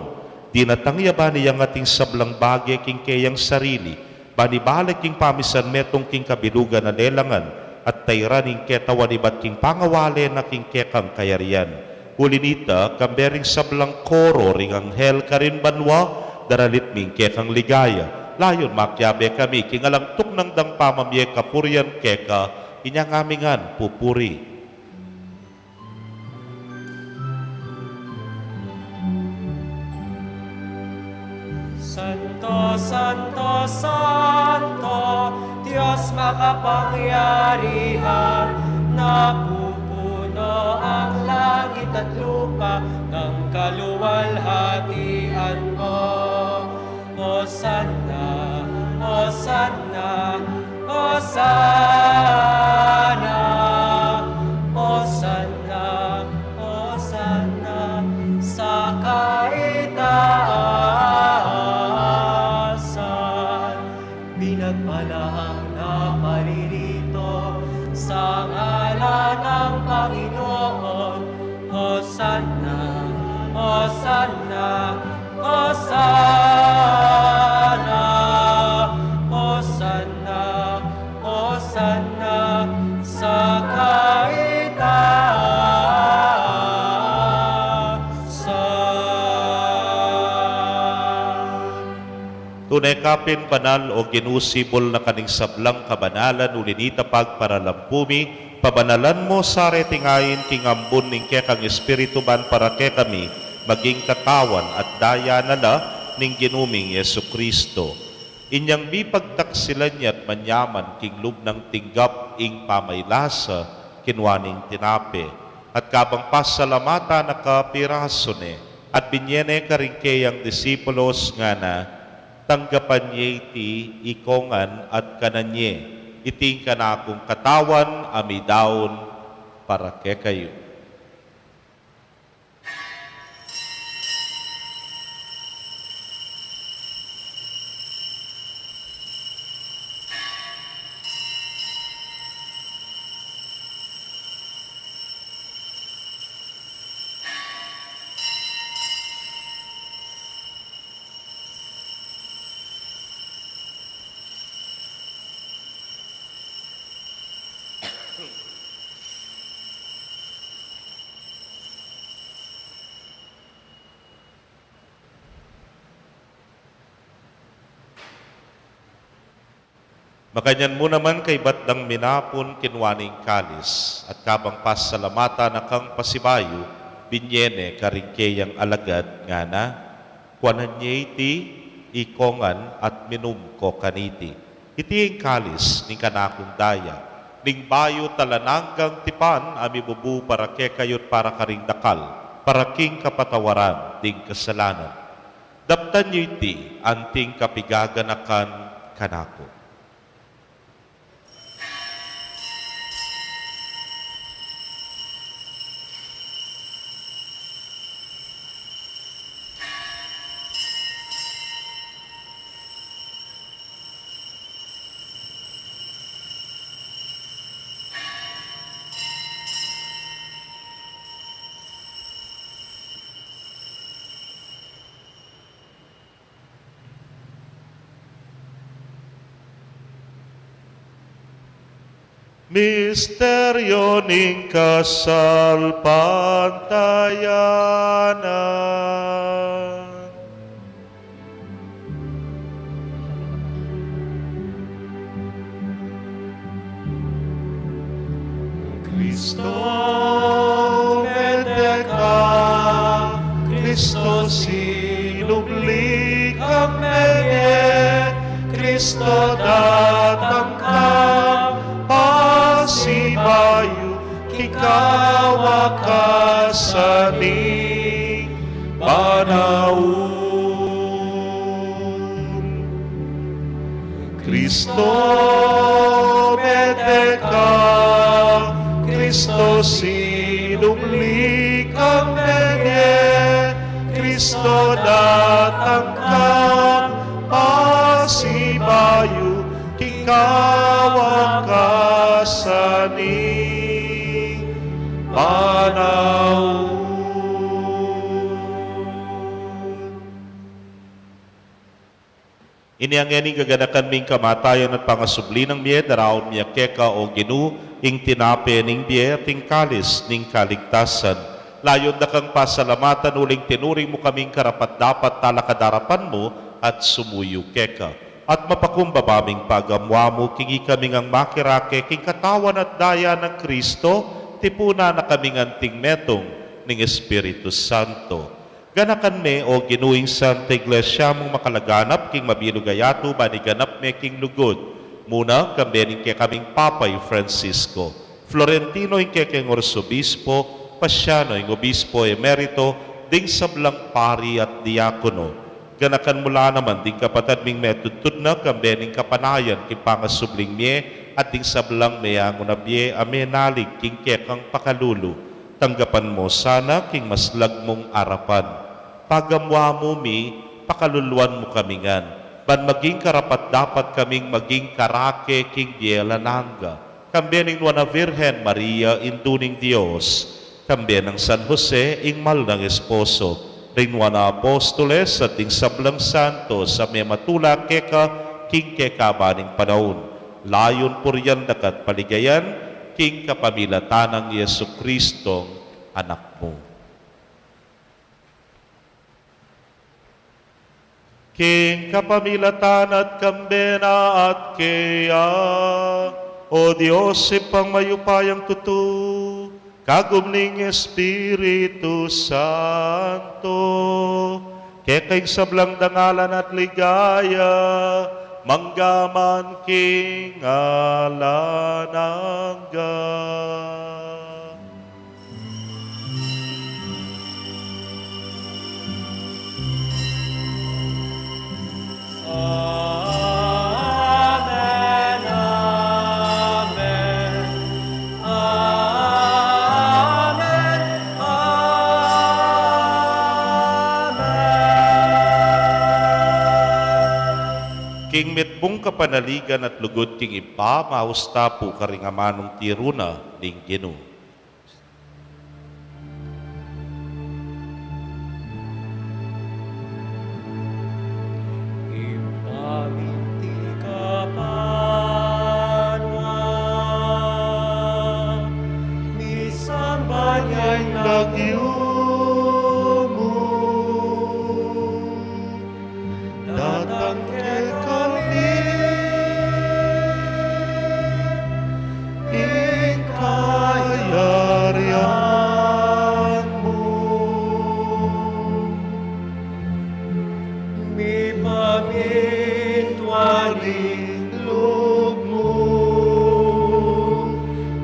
Dinatang ya ban iyangat ing sablang bage king keyang sarili, ban ibalik ing pamisan metung king kabilugan a lelangan, at tairan ing ketawan ibat king pangawale na king kekang kayarian. Uli nita, kambe ring sablang koro ring anghel karin banua, daralit mi ing kekang ligaya. Layun makiabe kami king alang tuknang dang pamamie kapurian keka, inya ngami ngan pupuri. Santo, santo, santo, Dios makapangyarihan, napupuno ang langit at lupa ng kaluwalhatian mo. Hosanna, Hosanna, Hosanna, Hosanna, Hosanna sa kaitaasan. Pinagpala ang naparirito sa ngalan ng Panginoon. Hosanna, Hosanna, Hosanna, Hosanna, Hosanna sa kaitaasan. Tune ka pin banal, o Ginu, sibul na ka ning sablang kabanalan, uli nita pagparalampu mi, pabanalan mo sa reting ain king ambun ning kekang Espiritu ban para kekami maging katawan at daya na la ning Ginu ming Jesucristo. Inyang mipagtaksilan ya at manyaman king lub nang tinggap ing pamailasa, kinua ne ing tinape, at kabang pasalamatan na ka, pirasu ne, at binie ne karing keyang disipulos ngana, tanggapan ye iti ikongan at kanan ye, iti ing kanakung katawan a midaun para kekayu. Makanyan mu naman kaybat dang minapun, kinua ne ing kalis, at kabang pasalamatan na kang pasibayu, binie ne karing keyang alagad ngana, kuanan ye iti ikongan at minum ko kaniti. Iti ing kalis ning kanakung daya, ning bayu at alang anggang tipan a mibubu para kekayu at para karing dakal, para king kapatawaran ding kasalanan. Daptan yu iti anting kapigaganakan kanaku. Misteryo ning kasalpantayanan. Kristo, mete ka, Kristo, sinubli kang mebie, Kristo, datang ka, pasibayu king kawakasan ning panaun. Kristo, mete ka, Kristo, sinubli kang mebie, Kristo, datang ka, pasibayu king kawakasan ning panaun. Inya ngeni gaganakan mi ing kamatayan at pangasubli nang mie, daraun mi keka, o Ginu, ing tinape ning bie at ing kalis ning kaligtasan. Layun da kang pasalamatan uling tinuring mu kaming karapat-dapat talakad king arapan mu at sumuyu keka. At mapakumbaba ming pagamuamu king ikami ngang makirake king katawan at daya nang Kristo, tipunan na kaming anting metung ning Espiritu Santo. Ganakan me, o Ginu, ing Santa Iglesia mung makalaganap king mabilug a yatu, ban iganap me king lugud. Muna, kambe ning kekaming Papa i Francisco, Florentino ing kekeng Arsobispo, Pasiano ing Obispo Emerito, ding sablang pari at diakono. Ganakan mu la naman ding kapatad ming metudtud na, kambe ning kapanayan king pangasubling mie, at ding sablang meangu na bie a menalig king kekang pakalulu. Tanggapan mu sana king maslag mung arapan. Pagamuamu mi, pakaluluan mu kami ngan, ban maging karapat-dapat kaming maging karake king bie alang angga, kambe ning Nuan a Virgen Maria, Indu ning Dios, kambe nang San Jose, ing mal nang esposo, ding Nuan a Apostoles, at ding sablang santos a mematula keka king kekaban ning panaun. Layun purian da ka at paligayan, king kapamilatan nang Jesucristong Anak mu. King kapamilatan na at kambe na at keya, o Dios, Ibpang mayupayang tutu, kagum ning Espiritu Santo, keka ing sablang dangalan at ligaya, mangga man king alang angga. Amen, amen, amen, amen. King mitmung kapanaligan at lugud king Ibpa, maus ta pu karing amanung tiru na ning Ginu. Ibpa mi, ika banua, misamban ya ing lagyu mu. Datang kekami ing kayarian mu. Mipamintuan ing lub mu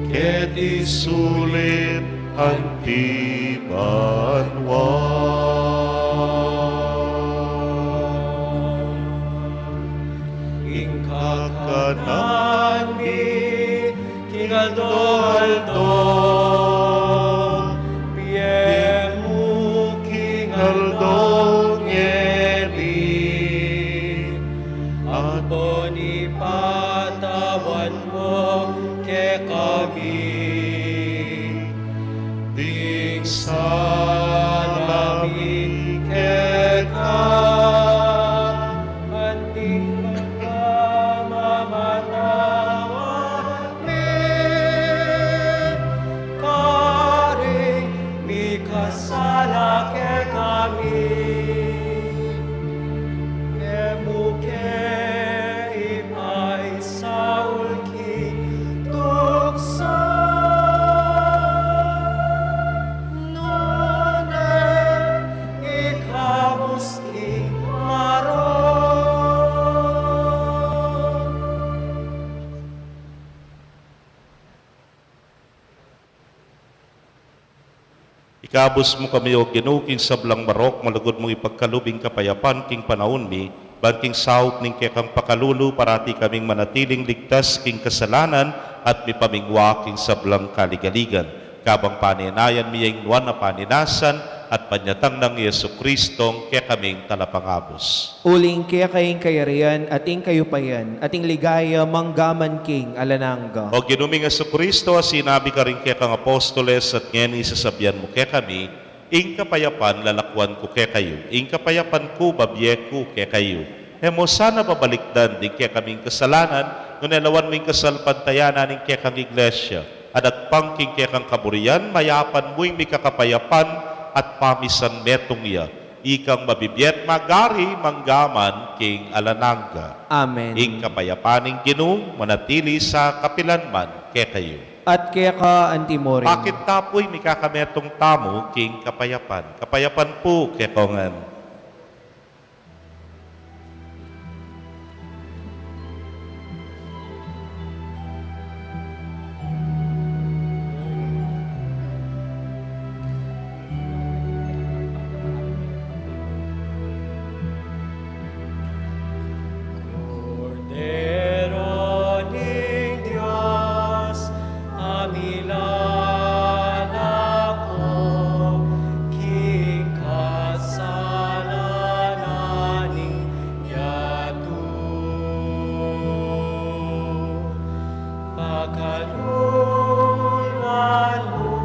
keti sulip anti banua. Ing kakanan mi king aldo-aldo, ibie mu king aldo ngeni, ampon ipatawan mu kekami ding sala mi keka, anti pagkamamatawad mi Ikabus mu kami, O Ginu, king sablang marok, malugud mung ipagkalub ing kapayapan king panaun mi, ban king saup ning kekang pakalulu, parati kaming manatiling ligtas king kasalanan at mipamingwa king sablang kaligaligan. Kabang panenayan mi ing nuan a panenasan at panyatang nang Jesu Kristong kekaming Talapangabus. Uling keka ing kayarian at ing kayupayan at ing ligaya manggaman king alang angga. O Ginu ming Jesu Kristo, a sinabi karing kekang apostoles at ngeni sasabian mu kekami, ing kapayapan lalakuan ku kekayu, ing kapayapan ku babie ku kekayu. E mu sana babalikdan ding kekaming kasalanan, nune lawan mu ing kasalpantayanan ning kekang Iglesia, a dagpang king kekang kaburian, mayapan mu ing mikakapayapan at pamisan metung ya. Ikang mabibie at magari manggaman king alang angga. Amen. Ing kapayapan ning Ginu manatili sa kapilan man kekayu. At keka antimurin. Pakit ta pu ing mikakametung tamu king kapayapan. Kapayapan pu kekongan. Kordero ning Dios, a milalako king kasalanan ning yatu. Pakaluluan mu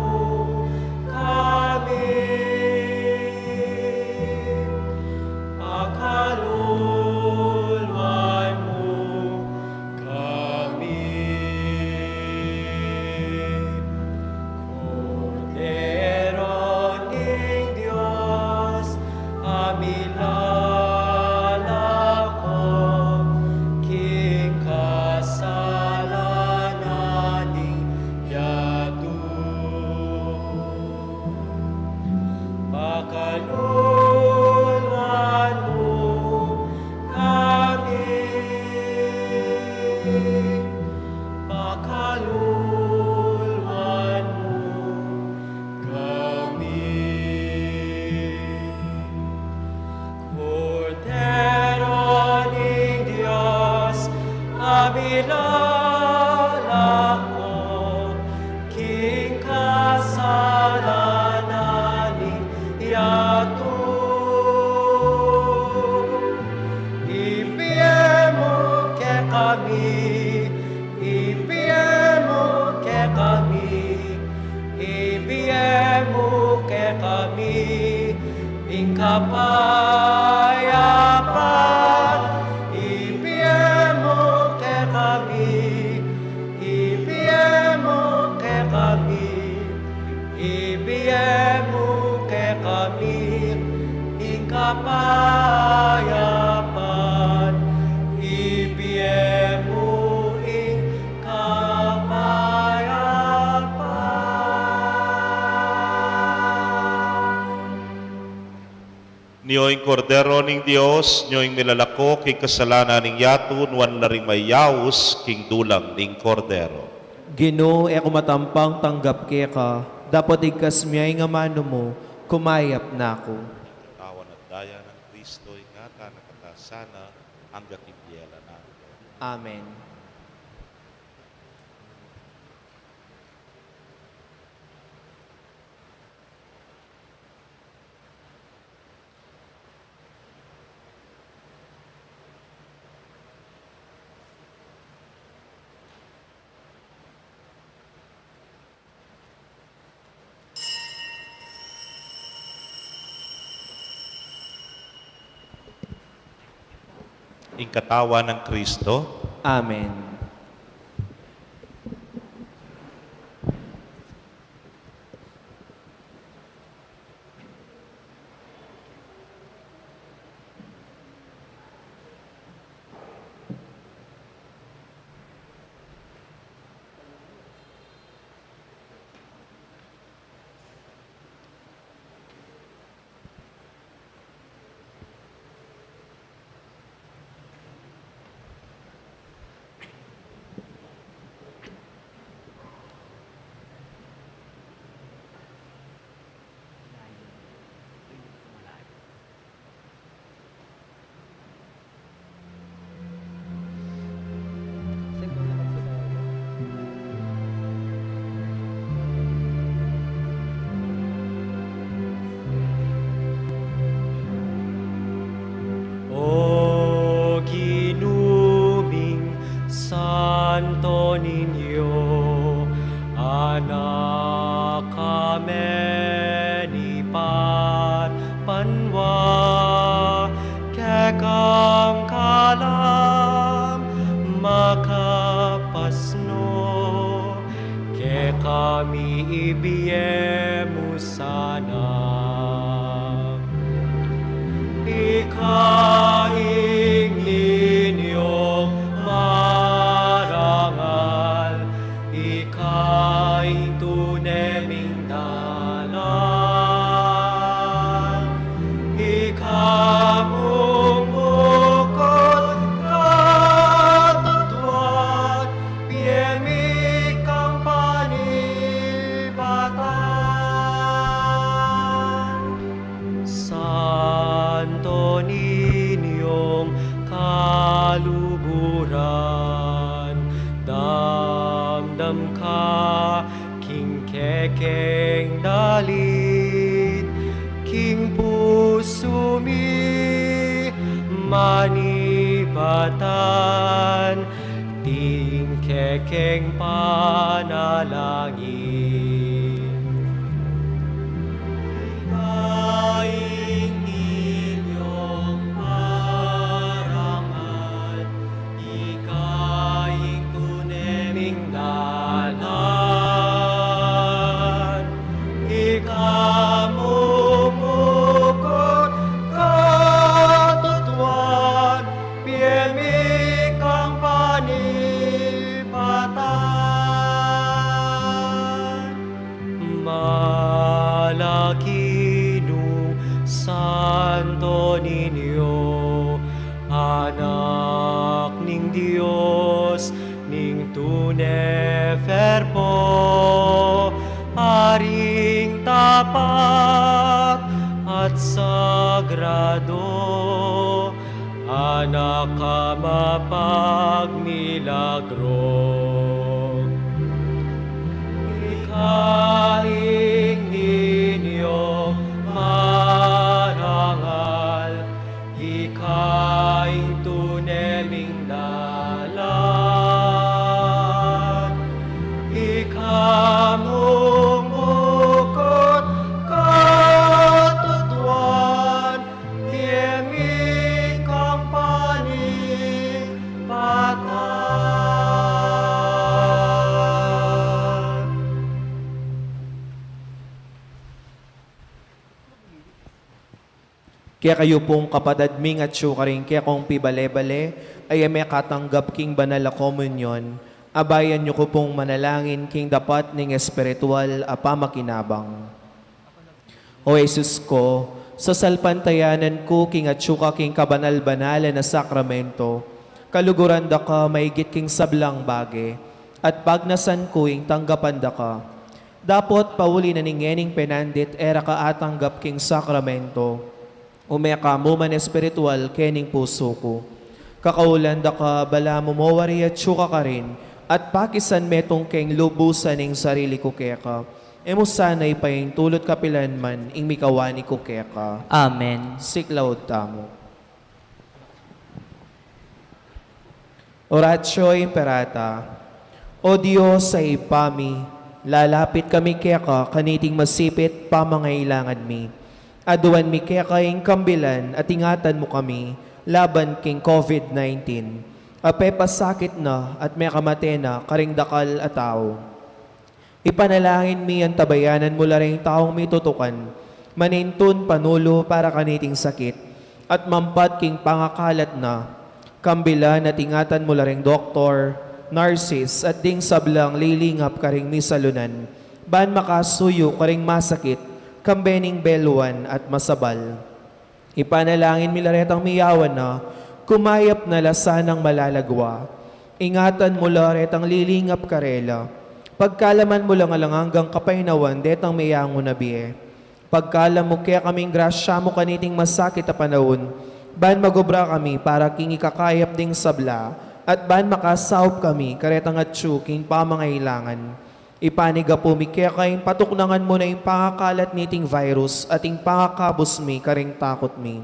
kami. Pakaluluan mu kami. Kordero ning Dios, a milalako king kasalanan ning yatu. Pakaluluan mu kami. Pakaluluan mu kami. Kordero ning Dios, a milalako king kasalanan ning yatu. Ibie mu kekami, ibie mu kekami, ibie mu kekami ing kapayapan. Ibie mu kekami, ibie mu kekami, ibie mu kekami ing kapayapan. Ibie mu ing kapayapan. Nyo ing Kordero ning Dios, nyo ing milalako king kasalanan ning yatu, nuan la ring mayaus king dulang ning Kordero. Ginu, e ku matampang tanggap keka, dapot igkas mu ing amanu mu, kumayap na ku. Katawan at daya nang Kristo, ingatan na ka ta sana, angga king bie alang angga. Amen. Ing katawan nang Kristo. Amen. Santo Niño, anak kami ni Pat Panwa, kekang kalam makapasno, kekami ibie mu sana. Ika ing niñong marangal, ika ing tune ming dalan, ika mung bukut katutuan, bie mi kang panipatan. Santo Niñong kaluguran, damdam ka king kekeng dalit, king pusu mi manipatan, king kekeng panalangin. Ika ing niñong marangal, ika ing tune ming dalan, ika mung bukut katutuan, bie mi kang panipatan. Malaki nung Santo Niño, Anak ning Dios, ning tune verbo, Aring tapat at sagrado, Anak a mapagmilagro. Ika ing niñong marangal, ika ing tune ming dalan, ika mung bukut katutuan, bie mi kang panipatan. Kekayu pung kapatad ming atyu karing kekong pibale-bale, a e mekatanggap king banal a komunyon, abayan yu ku pung manalangin king dapat ning espiritual a pamakinabang. O Jesus ku, sasalpantayanan ku king atyu ka king kabanal-banalan a sakramento, kaluguran da ka maigit king sablang bage, at pagnasan ku ing tanggapan da ka. Dapot pauli na ning ngening penandit e ra ka atanggap king sakramento, ume ka mu man espiritual kening pusu ku. Kakaulan da ka balamu mo wari atyu ka karin, at pakisan metung keng lubusan ing sarili ku keka. E mu sana ipaintulut kapilan man ing mikawani ku keka. Amen. Siklaud tamu. Oratio Imperata. O Dios a Ibpa mi, lalapit kami keka kaniting masipit pamangailangan mi. Aduan mi keka ing kambilan at ingatan mu kami laban king COVID nineteen, a pepasakit na at mekamate na karing dakal a tau. Ipanalangin mi antabayanan mu la ring taung mitutukan, manintun panulu para kaniting sakit, at mampat king pangakalat na. Kambilan at ingatan mu la ring doktor, nurses, at ding sablang lilingap karing misalunan, ban makasuyu karing masakit, kambe ning beluan at masabal. Ipanalangin mi la retang miyawan na, kumayap na la sanang malalagwa. Ingatan mu la retang lilingap karela. Pagkalaman mu lang alang anggang kapaynawan detang meyangu na bie. Pagkalam mu kekaming grasya mu kaniting masakit a panaun, ban magobra kami para king ikakayap ding sabla, at ban makasaup kami karetang atyu king pamangailangan. Ipanigapu mi keka ing patuknangan mu na ing pangakalat niting virus at ing pangakabus mi karing takut mi.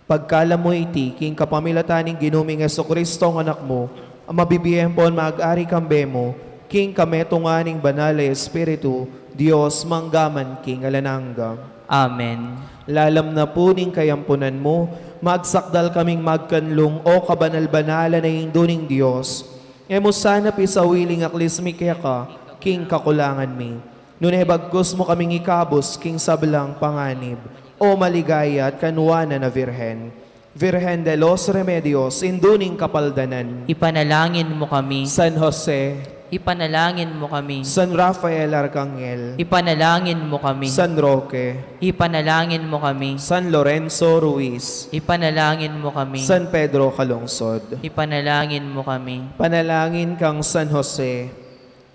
Pagkalam mu iti king kapamilatan ning Ginu ming Jesucristo, Anak mu, Mabibie ampon mag-ari kambe mu, king kametungan ning Banal a Espiritu, Dios, mangga man king alang angga. Amen. Lalam na pu ning kayampunan mu, magsakdal kaming magkanlung, o kabanal-banalan a Indu ning Dios. E mu sana pisawiling aklis mi keka, king kakulangan mi. Nune bagkus mu kaming ikabus, king sablang panganib, o maligaya at kanuanan a Virgen. Virgen de los Remedios, Indu ning Kapaldanan. Ipanalangin mu kami. San Jose. Ipanalangin mu kami. San Rafael Arcangel. Ipanalangin mu kami. San Roque. Ipanalangin mu kami. San Lorenzo Ruiz. Ipanalangin mu kami. San Pedro Calungsod. Ipanalangin mu kami. Panalangin kang San Jose.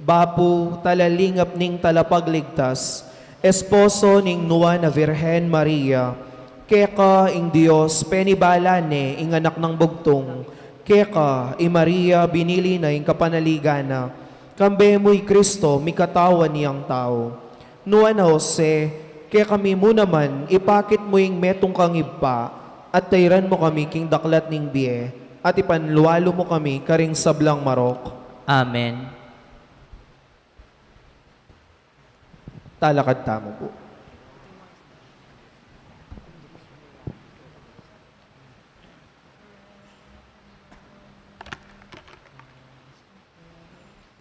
Bapu, talalingap ning Talapagligtas, esposo ning Nuan a Virgen Maria, keka ing Dios penibala ne ing Anak nang Bugtung, keka i Maria binili na ing kapanaligan na, kambe mu i Cristo mikatawan yang tau. Nuan a Jose, kekami mu naman ipakit mu ing metung kang ibpa, at tairan mu kami king daklat ning bie, at ipanlualu mu kami karing sablang marok. Amen. Talakad tamu pu.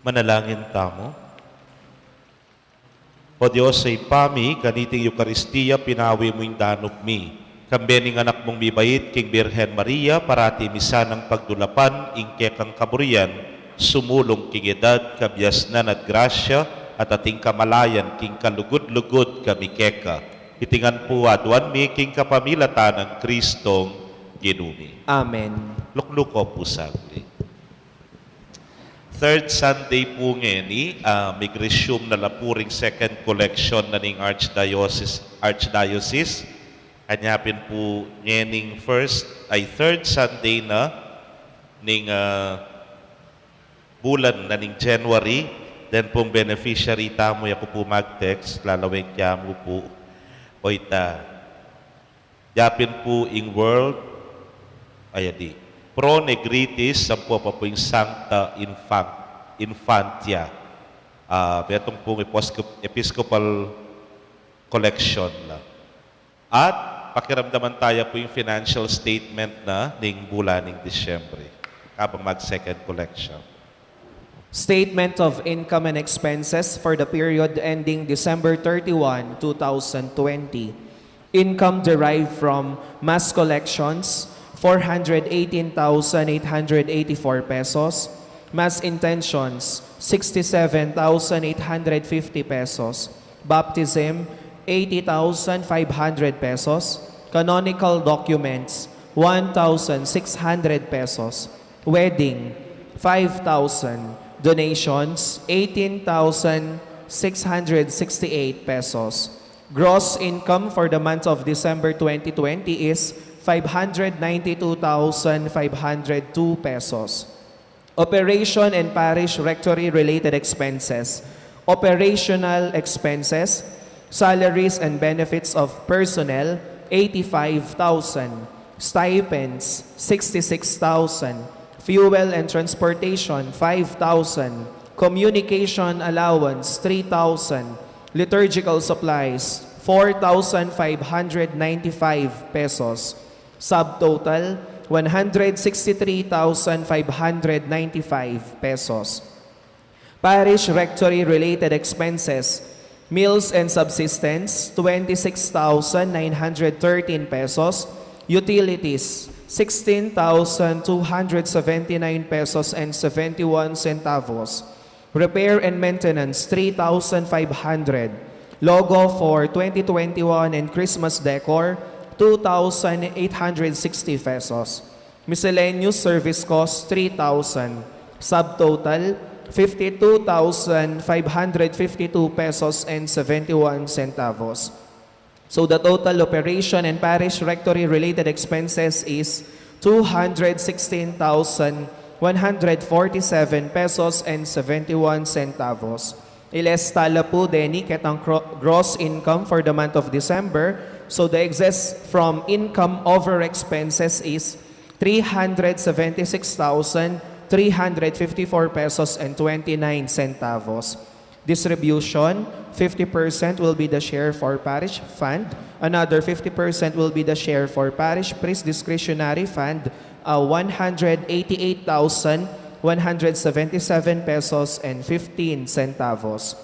Manalangin tamu. O Dios a Ibpa mi, kaniting Eukaristia pinawi mu ing danup mi. Kambe ning Anak mung mibait king Birhen Maria, parati mi sanang pagdulapan ing kekang kaburian, sumulung king edad, kabiasnan at grasya, at ating kamalayan king kalugud-lugud kami keka. Iti ngan pu aduan mi king kapamilatan nang Kristong Ginu mi. Amen. Lukluko pu saglit. Third Sunday pu ngeni, ah, mig-resume na la pu ring second collection na ning Archdiocese, Archdiocese. Kanya pin pu ngening first, ay, third Sunday na ning, ah, bulan na ning January, then pung beneficiary tamu, yaku pu mag-text, lalaweng kyamu pu. Oyta, yapin pu ing World, ay, adi, Pro Negritis, ampo pa pu ing Sancta Infan-, Infantia. Ah, metung pung Episcop-, Episcopal Collection la. At pakiramdaman taya pu ing financial statement na ning bulan ning Disyembre. Kabang mag-second collection. Statement of income and expenses for the period ending December thirty-one, two thousand twenty. Income derived from mass collections, four hundred eighteen thousand eight hundred eighty-four pesos. Mass intentions, sixty-seven thousand eight hundred fifty pesos. Baptism, eighty thousand five hundred pesos. Canonical documents, one thousand six hundred pesos. Wedding, five thousand. Donations, eighteen thousand six hundred sixty-eight pesos. Gross income for the month of December twenty twenty is five hundred ninety-two thousand five hundred two pesos. Operation and parish rectory related expenses. Operational expenses, salaries and benefits of personnel, eighty-five thousand. Stipends, sixty-six thousand. Fuel and transportation, five thousand. Communication allowance, three thousand. Liturgical supplies, four thousand five hundred ninety-five pesos. Subtotal, one hundred sixty-three thousand five hundred ninety-five pesos. Parish rectory related expenses, meals and subsistence, twenty-six thousand nine hundred thirteen pesos. Utilities, sixteen thousand two hundred seventy-nine pesos and seventy-one centavos. Repair and maintenance, three thousand five hundred. Logo for twenty twenty-one and Christmas decor, two thousand eight hundred sixty pesos. Miscellaneous service cost, three thousand. Subtotal, fifty-two thousand five hundred fifty-two pesos and seventy-one centavos. So the total operation and parish rectory related expenses is two hundred sixteen thousand one hundred forty-seven pesos and seventy-one centavos. Ilesta la pu deni ketang cro-, gross income for the month of December. So the excess from income over expenses is three hundred seventy-six thousand three hundred fifty-four pesos and twenty-nine centavos. Distribution, fifty percent will be the share for parish fund, another fifty percent will be the share for parish priest discretionary fund, uh, one hundred eighty-eight thousand one hundred seventy-seven pesos and fifteen centavos.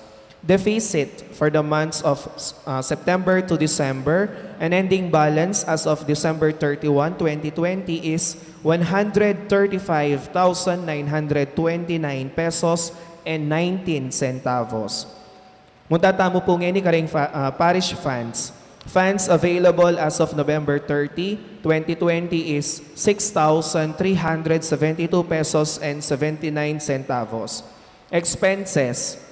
Deficit for the months of, uh, September to December, and ending balance as of December thirty-one, twenty twenty is one hundred thirty-five thousand nine hundred twenty-nine pesos and nineteen centavos. Munta tamu pu ngeni karing fa-, uh, parish funds. Funds available as of November thirty, twenty twenty is six thousand three hundred seventy-two pesos and seventy-nine centavos. Expenses.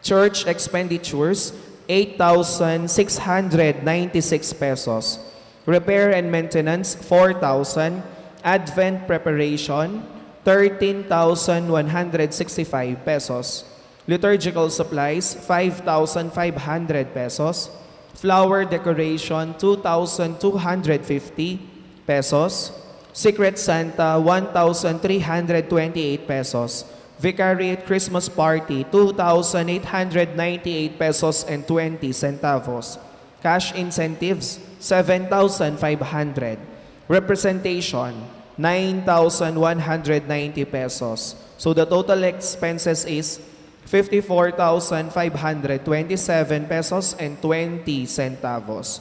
Church expenditures, eight thousand six hundred ninety-six pesos. Repair and maintenance, four thousand. Advent preparation, thirteen thousand one hundred sixty-five pesos. Liturgical supplies, five thousand five hundred pesos. Flower decoration, two thousand two hundred fifty pesos. Secret Santa, one thousand three hundred twenty-eight pesos. Vicariate Christmas Party, two thousand eight hundred ninety-eight pesos and twenty centavos. Cash incentives, seven thousand five hundred. Representation, nine thousand one hundred ninety pesos. So the total expenses is fifty-four thousand five hundred twenty-seven pesos and twenty centavos.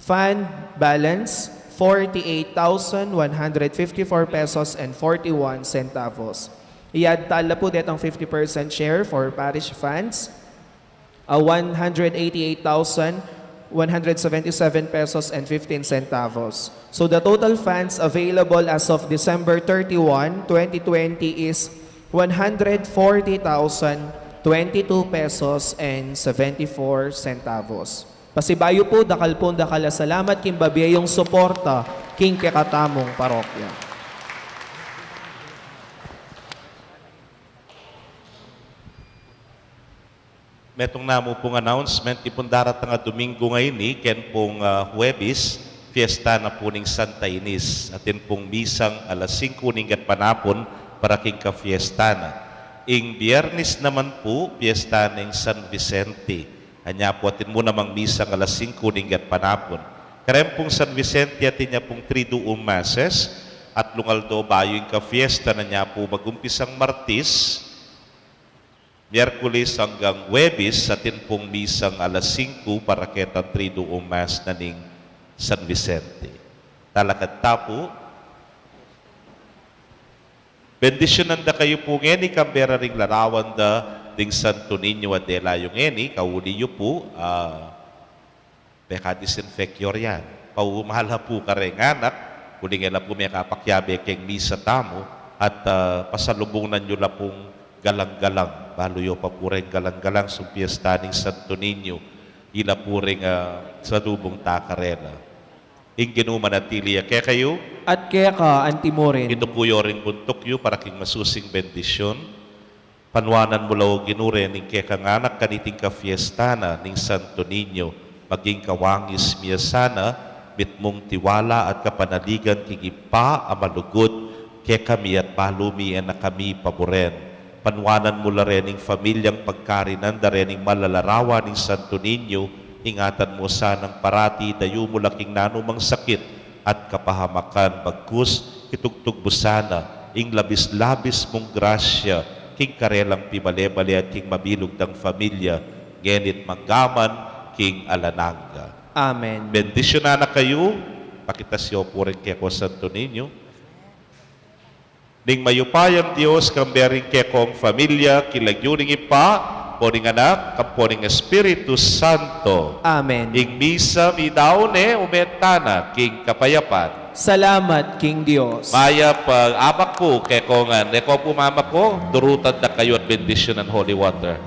Fund balance, forty-eight thousand one hundred fifty-four pesos and forty-one centavos. I-add tala pu detang fifty percent share for parish funds, a one hundred eighty-eight thousand one hundred seventy-seven pesos and fifteen centavos. So the total funds available as of December thirty-one, twenty twenty is one hundred forty thousand twenty-two pesos and seventy-four centavos. Pasibayu pu, dakal pung dakal a salamat king babie yung suporta king kekatamung parokya. Metung namu pung announcement, ipung daratang a Domingo ngeni, ken pung, ah, Huwebes, fiesta na pu ning Santa Ines. Atin pung misang alas singku ning gatpanapun para king kafiesta na. Ing Biernes naman pu, fiesta ning San Vicente. Anya pu atin mu namang misang alas singku ning gatpanapun. Kareng pung San Vicente atin ya pung Triduum Masses, atlung aldo bayu ing kafiesta na, nya pu magumpisang Martes, Miyerkules anggang Huwebes, atin pung misang alas singku para ketang Triduum Mass na ning San Vicente. Talakad ta pu. Bendisyunan da kayu pu ngeni, kambe ra ring larawan da ding Santo Niño a dela yu ngeni, kauli yu pu, ah, peka-disinfect yu rian. Paumala pu kareng anak, uling e la pu mekapakiabe keng misa tamu, at, ah, pasalubungan yu la pung galang-galang, balu yu pa pu reng galang-galang sumpiesta ning Santo Niño, ila pu reng, ah, salubung ta karela. Ing Ginu manatili ya kekayu. At keka antimurin. Itupu yu ring buntuk yu para king masusing bendisyun. Panuanan mu la, O Ginu, rening kekang anak kaniting kafiesta na ning Santo Niño, maging kawangis mi ya sana, mitmung tiwala at kapanaligan king Ibpa a malugud kekami at balu mi e na kami paburen. Panuanan mu la rening familyang pagkarinan da rening malalarawan ning Santo Niño, ingatan mu sanang parati, dayu mu la king nanumang sakit at kapahamakan, bagkus itugtug mu sana ing labis-labis mung grasya king karelang pibale-bale at king mabilug dang familya, ngeni't manggaman king alang angga. Amen. Bendisyunan na kayu, pakitas yu pu ring keko Santo Niño. Ning mayupayang Dios, kambe ring kekong familya, king lagyu ning Ibpa, ampo ning Anak, ampo ning Espiritu Santo. Amen. Ing misa meyari ne, ume tana king kapayapan. Salamat king Dios. Mayap a abak pu kekong ngan, e ko pu mamako, durutan da kayu at bendisyunan holy water.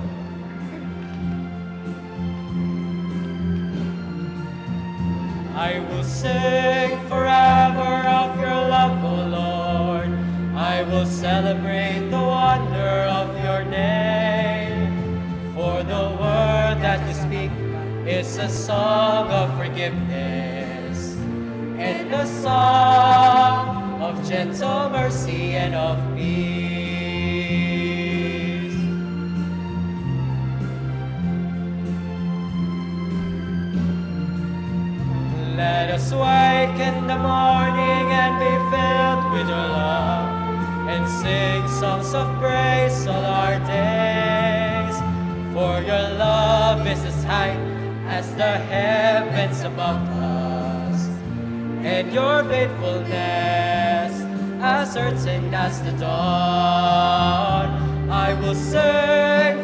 I will sing forever of your love, O Lord. I will celebrate the wonder of your name. For the word that you speak is a song of forgiveness and a song of gentle mercy and of peace. Wake in the morning and be filled with your love, and sing songs of praise all our days. For your love is as high as the heavens above us, and your faithfulness as certain as the dawn. I will sing